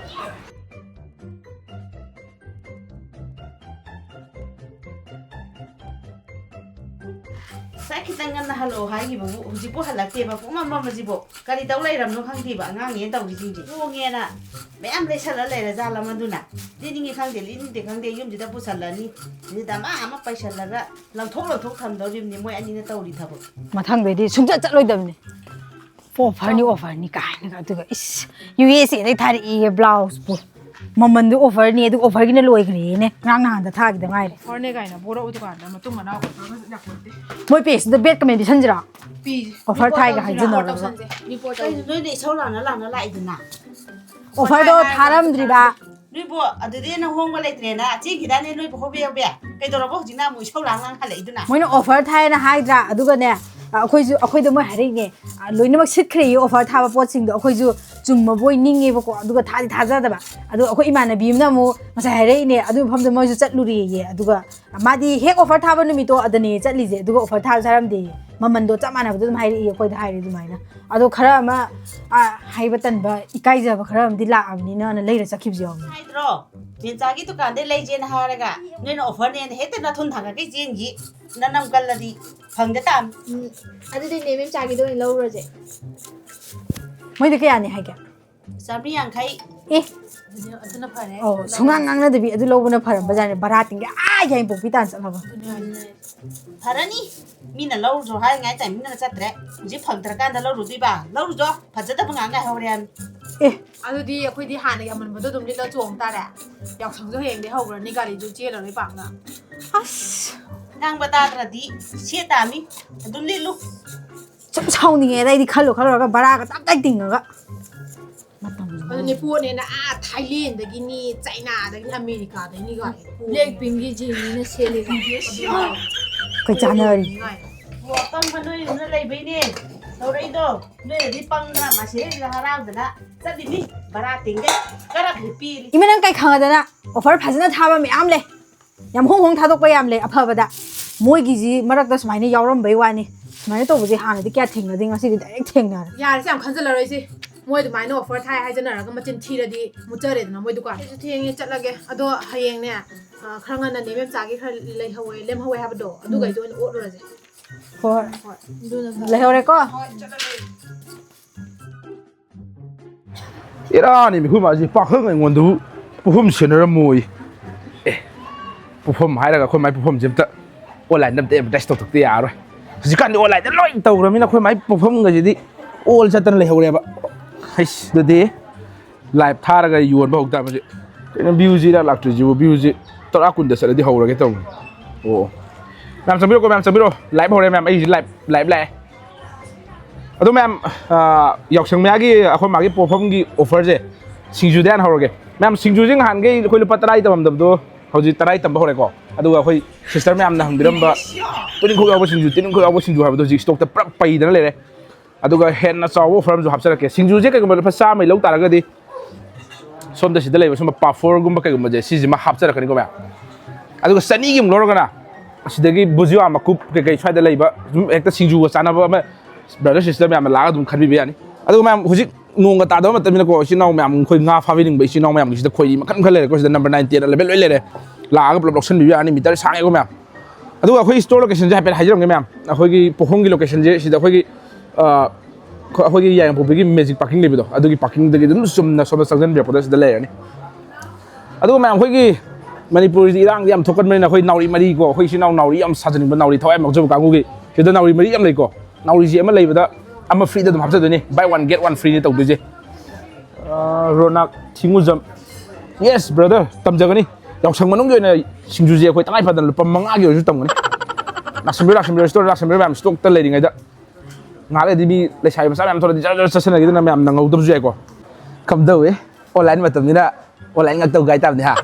ꯉꯁꯥꯏ ꯈꯤꯇꯪ ꯉꯟꯅ ꯍꯜꯂꯛꯑꯣ ꯍꯥꯏꯈꯤꯕꯕꯨ ꯍꯧꯖꯤꯛꯄꯨ ꯍꯜꯂꯛꯇꯦꯕ꯫ ꯄꯨꯡꯃꯝ ꯃꯝꯕꯁꯤꯕꯨ ꯀꯔꯤ ꯇꯧ ꯂꯩꯔꯝꯅꯣ ꯈꯪꯗꯦꯕ꯫ ꯑꯉꯥꯡꯅꯦꯅ ꯇꯧꯔꯤꯁꯤꯡꯁꯦ ꯍꯣꯡꯉꯦꯅ ꯃꯌꯥꯝ ꯂꯩꯁꯜꯂ ꯂꯩꯔ ꯖꯥꯠꯂ ꯃꯗꯨꯅ? ꯂꯤꯅꯤꯡꯉꯤ ꯈꯪꯗꯦ, ꯂꯤꯅꯤꯡꯗꯦ ꯈꯪꯗꯦ, ꯌꯨꯝꯁꯤꯗ ꯄꯨꯁꯜꯂꯅꯤ꯫ ꯑꯗꯨꯗ ꯑꯃ ꯑꯃ ꯄꯩꯁꯜꯂꯒ ꯂꯪꯊꯣꯛ ꯂꯪꯊꯣꯛ ꯊꯝꯗꯧꯔꯤꯕꯅꯤ ꯃꯣꯏ ꯑꯅꯤꯅ ꯇꯧꯔꯤ ꯊꯕꯛ꯫ ꯃꯊꯪꯗꯩꯗꯤ ꯁꯨꯡꯆꯠ ꯆꯠꯂꯣꯏꯗꯕꯅꯤ꯫ ꯑꯣꯐꯔꯅꯤ, ꯑꯣꯐꯔꯅꯤ ꯀꯥꯏꯅꯒ꯫ ꯑꯗꯨꯒ ꯏꯁ, ꯌꯨ ꯑꯦꯁ ꯑꯦꯗꯩ ꯊꯥꯔꯛꯏꯌꯦ ꯕ꯭ꯂꯥꯎꯁꯄꯨ꯫ ꯃꯃꯟꯗꯨ ꯑꯣꯐꯔꯅꯤ, ꯑꯗꯨꯒ ꯑꯣꯐꯔꯒꯤꯅ ꯂꯣꯏꯈ꯭ꯔꯦꯅꯦ꯫ ꯉꯔꯥꯡ ꯅꯍꯥꯟꯗ ꯊꯥꯈꯤꯗ ꯉꯥꯏꯔꯦ꯫ ꯑꯣꯐꯔꯅꯦ ꯀꯥꯏꯅ ꯄꯣꯔꯛꯎ ꯗꯨꯀꯥꯟꯗ ꯃꯇꯨꯡ ꯃꯅꯥꯎ ꯈꯛꯇꯒ ꯌꯥꯄꯣꯠꯇꯦ꯫ ꯃꯣꯏ ꯄꯦꯖꯇꯨꯗ ꯕꯦꯠ ꯀꯃꯦꯟ ꯄꯤꯁꯟꯁꯤꯔꯣ? ꯄꯤꯁꯦ꯫ ꯑꯣꯐꯔ ꯊꯥꯏꯒ ꯍꯥꯏꯖꯤꯟꯅꯔꯒ꯫ ꯇꯧꯁꯟꯁꯦ꯫ ꯔꯤꯄꯣꯔꯠ ꯀꯩꯅꯣ ꯇꯧꯁꯦ꯫ ꯅꯣꯏꯅ ꯏꯁꯧ ꯂꯥꯡꯅ ꯂꯥꯡꯅ ꯂꯥꯛꯏꯗꯨꯅ? ꯑꯣꯐꯔꯗꯣ ꯊꯥꯔꯝꯗ꯭ꯔꯤꯕ꯫ ꯅꯣꯏꯕꯨ ꯑꯗꯨꯗꯤ ꯅꯪ ꯍꯣꯡꯕ ꯂꯩꯇ꯭ꯔꯦꯅ ꯆꯦꯟꯈꯤꯗꯥꯅꯦ ꯅꯣꯏꯕꯨ ꯍꯣꯕꯦ ꯍꯣꯕꯦ꯫ ꯀꯩꯗꯧꯔꯕ ꯍꯧꯖꯤꯛꯅ ꯑꯃꯨꯛ ꯏꯁꯧ ꯂꯥꯡ ꯂꯥꯡ ꯍꯜꯂꯛꯏꯗꯨꯅ? ꯃꯣꯏꯅ ꯑꯣꯐꯔ ꯊꯥꯏꯅ ꯍꯥꯏꯗ꯭ꯔꯥ? ꯑꯗꯨꯒꯅꯦ, ꯑꯩꯈꯣꯏꯁꯨ, ꯑꯩꯈꯣꯏꯗ ꯃꯣꯏ ꯍꯥꯏꯔꯛꯏꯅꯦ, "ꯑ, ꯂꯣꯏꯅꯃꯛ ꯁꯤꯠꯈ꯭ꯔꯦꯌꯦ ꯑꯣꯐꯔ ꯊꯥꯕ ꯄꯣꯠꯁꯤꯡꯗꯣ"꯫ ꯑꯩꯈꯣꯏꯁꯨ ꯆꯨꯝꯃꯕꯣꯏ ꯅꯤꯡꯉꯦꯕꯀꯣ, ꯑꯗꯨꯒ ꯊꯥꯗꯤ ꯊꯥꯖꯗꯕ꯫ ꯑꯗꯣ ꯑꯩꯈꯣꯏ ꯏꯃꯥꯟꯅꯕꯤ ꯑꯃꯅ ꯑꯃꯨꯛ ꯉꯁꯥꯏ ꯍꯥꯏꯔꯛꯏꯅꯦ, ꯑꯗꯨ ꯃꯐꯝꯗ ꯃꯣꯏꯁꯨ ꯆꯠꯂꯨꯔꯦꯌꯦ꯫ ꯑꯗꯨꯒ ꯃꯥꯗꯤ ꯍꯦꯛ ꯑꯣꯐꯔ ꯊꯥꯕ ꯅꯨꯃꯤꯠꯇꯣ ꯑꯗꯅꯦ ꯆꯠꯂꯤꯁꯦ, ꯑꯗꯨꯒ ꯑꯣꯐꯔ ꯊꯥꯕꯁꯨ ꯍꯥꯏꯔꯝꯗꯦꯌꯦ꯫ ꯃꯃꯟꯗꯣ ꯆꯞ ꯃꯥꯟꯅꯕꯗꯣ ꯑꯗꯨꯝ ꯍꯥꯏꯔꯛꯏ ꯑꯩꯈꯣꯏꯗ ꯍꯥꯏꯔꯤ ꯑꯗꯨꯃꯥꯏꯅ꯫ ꯑꯗꯣ ꯈꯔ ꯑꯃ, ꯑ, ꯍꯥꯏꯕ ꯇꯟꯕ, ꯏꯀꯥꯏꯖꯕ ꯈꯔ ꯑꯃꯗꯤ ꯂꯥꯛꯑꯕꯅꯤꯅ ꯂꯩꯔ ꯆꯠꯈꯤꯕꯁꯨ ꯌꯥꯎꯕꯅꯦ꯫ ꯍꯥꯏꯗ꯭ꯔꯣ? ꯃꯦꯝꯆꯥꯒꯤ ꯗꯨꯀꯥꯟꯗꯩ ꯂꯩꯁꯦꯅ ꯍꯥꯏꯔꯒ ꯅꯣꯏꯅ ꯑꯣꯐꯔꯅꯦꯅ ꯍꯦꯛꯇ ꯅꯥꯊꯨꯟ ꯊꯥꯡꯒꯠꯀꯩ ꯆꯦꯟꯈꯤ꯫ ꯅꯅꯝ ꯀꯜꯂꯗꯤ ꯐꯪꯗ ꯇꯥꯕꯅꯤ꯫ ꯎꯝ, ꯑꯗꯨꯗꯤ ꯅꯦ ꯃꯦꯝꯆꯥꯒꯤꯗ ꯑꯣꯏꯅ ꯂꯧꯔꯨꯔꯁꯦ꯫ ꯃꯣꯏꯗꯤ ꯀꯌꯥꯅꯤ ꯍꯥꯏꯒꯦ? ꯆꯥꯝꯃꯔꯤ ꯌꯥꯡꯈꯩ꯫ ꯑꯦ꯫ ꯑꯗꯨꯅ ꯐꯔꯦ꯫ ꯑꯧ, ꯁꯨꯡꯉꯥꯡ ꯉꯥꯡꯅꯗꯕꯤ ꯑꯗꯨ ꯂꯧꯕꯅ ꯐꯔꯝꯕꯖꯥꯠꯅꯦ, ꯚꯔꯥ ꯇꯤꯡꯒꯦ ꯑꯥ ꯌꯥꯏꯉꯪꯄꯣꯛꯄꯤ ꯇꯥꯟꯅ ꯆꯠꯂꯒ꯫ ꯑꯗꯨꯅꯦ ꯍꯥꯏꯁꯦ꯫ ꯐꯔꯅꯤ꯫ ꯃꯤꯅ ꯂꯧꯔꯨꯆꯣ ꯍꯥꯏꯔꯤꯉꯩ ꯇꯥꯏꯃꯤꯡꯗꯒ ꯆꯠꯇ꯭ꯔꯦ꯫ ꯍꯧꯖꯤꯛ ꯐꯪꯗ꯭ꯔꯀꯥꯟꯗ ꯂꯧꯔꯨꯗꯣꯏꯕ? ꯂꯧꯔꯨꯆꯣ꯫ ꯐꯖꯗꯕ ꯉꯥꯛ ꯉꯥꯏꯍꯧꯔꯦ ꯍꯥꯏꯕꯅꯤ꯫ ꯑꯦ꯫ ꯑꯗꯨꯗꯤ ꯑꯩꯈꯣꯏꯗꯤ ꯍꯥꯟꯅꯒꯤ ꯑꯃꯟꯕꯗꯣ ꯑꯗꯨꯝ ꯂꯤꯠꯂ ꯆꯣꯡ ꯇꯥꯔꯦ꯫ ꯌꯥꯎꯁꯪꯁꯨ ꯍꯌꯦꯡꯗꯩ ꯍꯧꯈ꯭ꯔꯅꯤ, ꯒꯥꯔꯤꯁꯨ ꯆꯦꯜꯂꯔꯣꯏ ꯄꯥꯛꯅ꯫ ꯑꯁ꯫ ꯉꯥꯡꯕ ꯇꯥꯗ꯭ꯔꯗꯤ ꯁꯦꯠ ꯇꯥꯃꯤ꯫ ꯑꯗꯨꯝ ꯂꯤꯠꯂꯨ꯫ ꯁꯨꯝ ꯁꯥꯎꯅꯤꯡꯉꯦꯗ ꯑꯩꯗꯤ, ꯈꯜꯂꯨ ꯈꯜꯂꯨꯔꯒ ꯚꯔꯥꯒ ꯇꯞ ꯇꯥꯏ ꯇꯤꯡꯉꯒ꯫ ꯃꯇꯝꯁꯦ ꯑꯗꯨꯅꯦ ꯄꯣꯠꯅꯦꯅ ꯑꯥ ꯊꯥꯏꯂꯦꯟꯗꯒꯤꯅꯤ, ꯆꯥꯏꯅꯥꯗꯒꯤꯅꯤ, ꯑꯃꯦꯔꯤꯀꯥꯗꯒꯤꯅꯤ ꯒꯥꯏ꯫ ꯕ꯭ꯂꯦꯛ ꯄꯤꯡꯒꯤ ꯖꯤꯅꯤꯅ ꯁꯦꯠꯂꯤꯕ꯫ ꯑꯗꯨ ꯀꯩ ꯆꯥꯟꯅꯔꯤ? ꯒꯥꯏ꯫ ꯑꯣ, ꯑꯄꯪꯕ ꯅꯣꯏ ꯌꯨꯝꯗ ꯂꯩꯕꯩꯅꯦ ꯇꯧꯔꯛꯏꯗꯣ꯫ ꯅꯣꯏꯅꯗꯤ ꯄꯪꯗꯅ ꯃꯁꯤꯗꯩꯁꯤꯗ ꯍꯔꯥꯎꯗꯅ ꯆꯠꯂꯤꯅꯤ꯫ ꯚꯔꯥ ꯇꯤꯡꯒꯦ꯫ ꯀꯔꯛ ꯄꯤꯔꯤ꯫ ꯏꯃꯥ, ꯅꯪ ꯀꯩ ꯈꯪꯉꯗꯅ? ꯑꯣꯐꯔ ꯐꯖꯅ ꯊꯥꯕ ꯃꯌꯥꯝ ꯂꯩ꯫ ꯌꯥꯝ ꯍꯣꯡ ꯍꯣꯡ ꯊꯥꯗꯣꯛꯄ ꯌꯥꯝ ꯂꯩ ꯑꯐꯕꯗ꯫ ꯃꯣꯏꯒꯤꯁꯤ ꯃꯔꯛꯇ ꯁꯨꯃꯥꯏꯅ ꯌꯥꯎꯔꯝꯕꯩ ꯋꯥꯅꯤ꯫ ꯁꯨꯃꯥꯏꯅ ꯇꯧꯕꯁꯦ ꯍꯥꯟꯅꯗꯤ ꯀꯌꯥ ꯊꯦꯡꯅꯗꯦ, ꯉꯁꯤꯗꯤ ꯗꯥꯏꯔꯦꯛ ꯊꯦꯡꯅꯔꯦ꯫ ꯌꯥꯔꯦꯁꯦ, ꯌꯥꯝ ꯈꯟꯖꯜꯂꯔꯣꯏꯁꯦ꯫ ꯃꯣꯏ ꯑꯗꯨꯃꯥꯏꯅ ꯑꯣꯐꯔ ꯊꯥꯏ ꯍꯥꯏꯖꯅꯔꯒ ꯃꯆꯤꯟ ꯊꯤꯔꯗꯤ ꯃꯨꯠꯆꯔꯦꯗꯅ ꯃꯣꯏ ꯗꯨꯀꯥꯟ꯫ ꯑꯩꯁꯨ ꯊꯦꯡꯉꯦ, ꯆꯠꯂꯒꯦ꯫ ꯑꯗꯣ ꯍꯌꯦꯡꯅꯦ, ꯑ, ꯈꯔ ꯉꯟꯅ ꯅꯦ ꯃꯦꯝꯆꯥꯒꯤ ꯈꯔ ꯂꯩꯍꯧꯋꯦ, ꯂꯦꯝꯍꯧꯋꯦ ꯍꯥꯏꯕꯗꯣ, ꯑꯗꯨꯒꯩꯗꯣ ꯑꯣꯏꯅ ꯑꯣꯠꯂꯨꯔꯁꯦ꯫ ꯍꯣꯏ꯫ ꯍꯣꯏ, ꯑꯗꯨꯅ ꯐꯔꯦ꯫ ꯂꯩꯍꯧꯔꯦꯀꯣ? ꯍꯣꯏ, ꯆꯠꯂꯒꯦ꯫ ꯏꯔꯥꯅꯤ ꯃꯤꯈꯨ ꯃꯥꯁꯤ ꯄꯥꯈꯪ ꯑꯩꯉꯣꯟꯗꯕꯨ ꯄꯨꯐꯝ ꯁꯦꯟꯅꯔꯝꯃꯣꯏ꯫ ꯑꯦ, ꯄꯨꯐꯝ ꯍꯥꯏꯔꯒ ꯑꯩꯈꯣꯏ ꯃꯥꯏ ꯄꯨꯐꯝꯁꯦ ꯑꯝꯇ online-ꯗ ꯑꯝꯇ advertise ꯇꯧꯊꯣꯛꯇ ꯌꯥꯔꯣꯏ꯫ ꯍꯧꯖꯤꯛꯀꯥꯟꯗꯤ online-ꯗ ꯂꯣꯏ ꯇꯧꯔꯕꯅꯤꯅ ꯑꯩꯈꯣꯏ ꯃꯥꯏ ꯄꯨꯐꯝꯒꯁꯤꯗꯤ all ꯆꯠꯇꯅ ꯂꯩꯍꯧꯔꯦꯕ꯫ ꯍꯩꯁ, ꯑꯗꯨꯗꯤ live ꯊꯥꯔꯒ ꯌꯣꯟꯕ ꯍꯧ ꯇꯥꯕꯁꯦ꯫ ꯀꯩꯅꯣ view-ꯁꯤ ꯏꯔꯥꯛ ꯂꯥꯛꯇ꯭ꯔꯤꯁꯤꯕꯨ? View-ꯁꯤ ꯇꯔꯥ ꯀꯨꯟꯗ ꯆꯠꯂꯗꯤ ꯍꯧꯔꯒꯦ ꯇꯧꯕꯅꯤ꯫ ꯑꯣ, ꯃꯌꯥꯝ ꯆꯪꯕꯤꯔꯣꯀꯣ, ꯃꯌꯥꯝ ꯆꯪꯕꯤꯔꯣ, live ꯍꯧꯔꯦ ꯃꯌꯥꯝ, ꯑꯩꯒꯤꯁꯤ live, live ꯂꯥꯛꯑꯦ꯫ ꯑꯗꯣ ꯃꯌꯥꯝ, ꯑ, ꯌꯥꯎꯁꯪ ꯃꯌꯥꯒꯤ ꯑꯩꯈꯣꯏ ꯃꯥꯒꯤ ꯄꯣꯠꯐꯝꯒꯤ offer-ꯁꯦ ꯁꯤꯡꯖꯨꯗ ꯍꯥꯟꯅ ꯍꯧꯔꯒꯦ꯫ ꯃꯌꯥꯝ, ꯁꯤꯡꯖꯨꯁꯦ ꯅꯍꯥꯟꯈꯩ ꯑꯩꯈꯣꯏ ꯂꯨꯄꯥ ꯇꯔꯥꯒꯤ ꯇꯝꯃꯝꯗꯕꯗꯣ ꯍꯧꯖꯤꯛ ꯇꯔꯥꯒꯤ ꯇꯝꯕ ꯍꯧꯔꯦꯀꯣ꯫ ꯑꯗꯨꯒ ꯑꯩꯈꯣꯏ sister ꯃꯌꯥꯝꯅ ꯍꯪꯕꯤꯔꯝꯕ ꯇꯨꯅꯤꯡꯈꯣꯛ ꯌꯥꯎꯕ ꯁꯤꯡꯖꯨ, ꯇꯨꯅꯤꯡꯈꯣꯛ ꯌꯥꯎꯕ ꯁꯤꯡꯖꯨ ꯍꯥꯏꯕꯗꯣ ꯍꯧꯖꯤꯛ stock-ꯇ ꯄꯨꯔꯥ ꯄꯩꯗꯅ ꯂꯩꯔꯦ꯫ ꯑꯗꯨꯒ ꯍꯦꯟꯅ ꯆꯥꯎꯕ offer ꯑꯃꯁꯨ ꯍꯥꯞꯆꯔꯛꯀꯦ꯫ ꯁꯤꯡꯖꯨꯁꯦ ꯀꯩꯒꯨꯝꯕ ꯂꯨꯄꯥ ꯆꯥꯝꯃꯒꯤ ꯂꯧ ꯇꯥꯔꯒꯗꯤ ꯁꯣꯝꯗ ꯁꯤꯗ ꯂꯩꯕ ꯁꯨꯝꯕ ꯄꯥꯐꯣꯔꯒꯨꯝꯕ ꯀꯩꯒꯨꯝꯕꯁꯦ ꯁꯤꯁꯤꯃ ꯍꯥꯞꯆꯔꯛꯀꯅꯤꯀꯣ ꯃꯌꯥꯝ꯫ ꯑꯗꯨꯒ ꯆꯅꯤꯒꯤ ꯑꯃꯨꯛ ꯂꯧꯔꯒꯅ ꯑꯁꯤꯗꯒꯤ ꯕꯨꯖꯤꯌꯥ ꯃꯀꯨꯞ ꯀꯩꯀꯩ ꯁ꯭ꯋꯥꯏꯗ ꯂꯩꯕ ꯁꯨꯝ ꯍꯦꯛꯇ ꯁꯤꯡꯖꯨꯒ ꯆꯥꯅꯕ ꯑꯃ brother sister ꯃꯌꯥꯝꯅ ꯂꯥꯛꯑꯒ ꯑꯗꯨꯝ ꯈꯟꯕꯤꯕ ꯌꯥꯅꯤ꯫ ꯑꯗꯨꯒ ꯃꯌꯥꯝ ꯍꯧꯖꯤꯛ ꯅꯣꯡꯒ ꯇꯥꯗꯕ ꯃꯇꯝꯅꯤꯅꯀꯣ, ꯏꯆꯤꯟ ꯏꯅꯥꯎ ꯃꯌꯥꯝ, ꯑꯩꯈꯣꯏ ꯉꯥ ꯐꯥꯕꯤꯅꯤꯡꯕ ꯏꯆꯤꯟ ꯏꯅꯥꯎ ꯃꯌꯥꯝꯒꯤꯁꯤꯗ ꯈꯣꯏꯔꯤ ꯃꯈꯜ ꯃꯈꯜ ꯂꯩꯔꯦꯀꯣ꯫ ꯁꯤꯗ number nine, ten, eleven ꯂꯣꯏ ꯂꯩꯔꯦ꯫ ꯂꯥꯛꯑꯒ ꯄꯨꯂꯞ ꯂꯧꯁꯤꯟꯕꯤꯕ ꯌꯥꯅꯤ, meter ꯁꯥꯡꯉꯦꯀꯣ ꯃꯌꯥꯝ꯫ ꯑꯗꯨꯒ ꯑꯩꯈꯣꯏ store location-ꯁꯦ ꯍꯥꯏꯐꯦꯠ ꯍꯥꯏꯖꯔꯝꯒꯦ ꯃꯌꯥꯝ꯫ ꯑꯩꯈꯣꯏꯒꯤ ꯄꯣꯐꯝꯒꯤ location-ꯁꯦ ꯁꯤꯗ ꯑꯩꯈꯣꯏꯒꯤ, ꯑ, ꯑꯩꯈꯣꯏꯒꯤ ꯌꯥꯏꯉꯪꯄꯣꯛꯄꯤꯒꯤ Magic Parking ꯂꯩꯕꯗꯣ, ꯑꯗꯨꯒꯤ parking-ꯗꯒꯤ ꯑꯗꯨꯝ ꯆꯨꯝꯅ ꯁꯣꯝꯗ ꯆꯪꯁꯤꯟꯕꯤꯔꯛꯄꯗ ꯁꯤꯗ ꯂꯩꯔꯅꯤ꯫ ꯑꯗꯨꯒ ꯃꯌꯥꯝ ꯑꯩꯈꯣꯏꯒꯤ ꯃꯅꯤꯄꯨꯔꯁꯤꯗꯤ ꯏꯔꯥꯡꯁꯦ ꯌꯥꯝ ꯊꯣꯛꯀꯟꯕꯅꯤꯅ ꯑꯩꯈꯣꯏ ꯅꯥꯎꯔꯤ ꯃꯔꯤꯀꯣ, ꯑꯩꯈꯣꯏ ꯏꯆꯤꯟ ꯏꯅꯥꯎ ꯅꯥꯎꯔꯤ ꯌꯥꯝ ꯁꯥꯖꯅꯤꯡꯕ, ꯅꯥꯎꯔꯤ ꯊꯋꯥꯏ ꯌꯥꯝ ꯌꯥꯎꯖꯕ ꯀꯥꯡꯕꯨꯒꯤ ꯁꯤꯗ ꯅꯥꯎꯔꯤ ꯃꯔꯤ ꯌꯥꯝ ꯂꯩꯀꯣ꯫ ꯅꯥꯎꯔꯤꯁꯦ ꯑꯃ ꯂꯩꯕꯗ ꯑꯃ free-ꯗ ꯑꯗꯨꯝ ꯍꯥꯞꯆꯗꯣꯏꯅꯤ, buy one get one free-ꯅꯤ ꯇꯧꯗꯣꯏꯁꯦ꯫ ꯑ, ꯔꯣꯅꯥꯛ ꯊꯤꯉꯨꯖꯝ, yes brother, ꯇꯝꯖꯒꯅꯤ꯫ ꯌꯥꯎꯁꯪ ꯃꯅꯨꯡꯒꯤ ꯑꯣꯏꯅ ꯁꯤꯡꯖꯨꯁꯦ ꯑꯩꯈꯣꯏ ꯇꯉꯥꯏ ꯐꯗꯅ ꯂꯨꯄꯥ ꯃꯉꯥꯒꯤ ꯑꯣꯏꯔꯁꯨ ꯇꯝꯒꯅꯤ꯫ ꯂꯥꯛꯁꯟꯕꯤꯔꯣ, ꯂꯥꯛꯁꯟꯕꯤꯔꯣ, store ꯂꯥꯛꯁꯟꯕꯤꯔꯣ ꯃꯌꯥꯝ, stock-ꯇ ꯂꯩꯔꯤꯉꯩꯗ꯫ ꯉꯥꯏꯍꯥꯛ ꯂꯩꯔꯗꯤ ꯃꯤ ꯂꯩꯁꯥꯕꯤ ꯃꯆꯥ ꯃꯌꯥꯝ ꯊꯣꯛꯂꯛꯑꯗꯤ ꯖꯔ ꯖꯔ ꯆꯠꯁꯟꯅꯈꯤꯗꯅ ꯃꯌꯥꯝ ꯅꯪꯍꯧꯗꯕꯁꯨ ꯌꯥꯏꯀꯣ꯫ ꯀꯝꯗꯧꯏ? Online ꯃꯇꯝꯅꯤꯅ online ꯉꯥꯛ ꯇꯧ ꯀꯥꯏ ꯇꯥꯕꯅꯤ ꯍꯥ?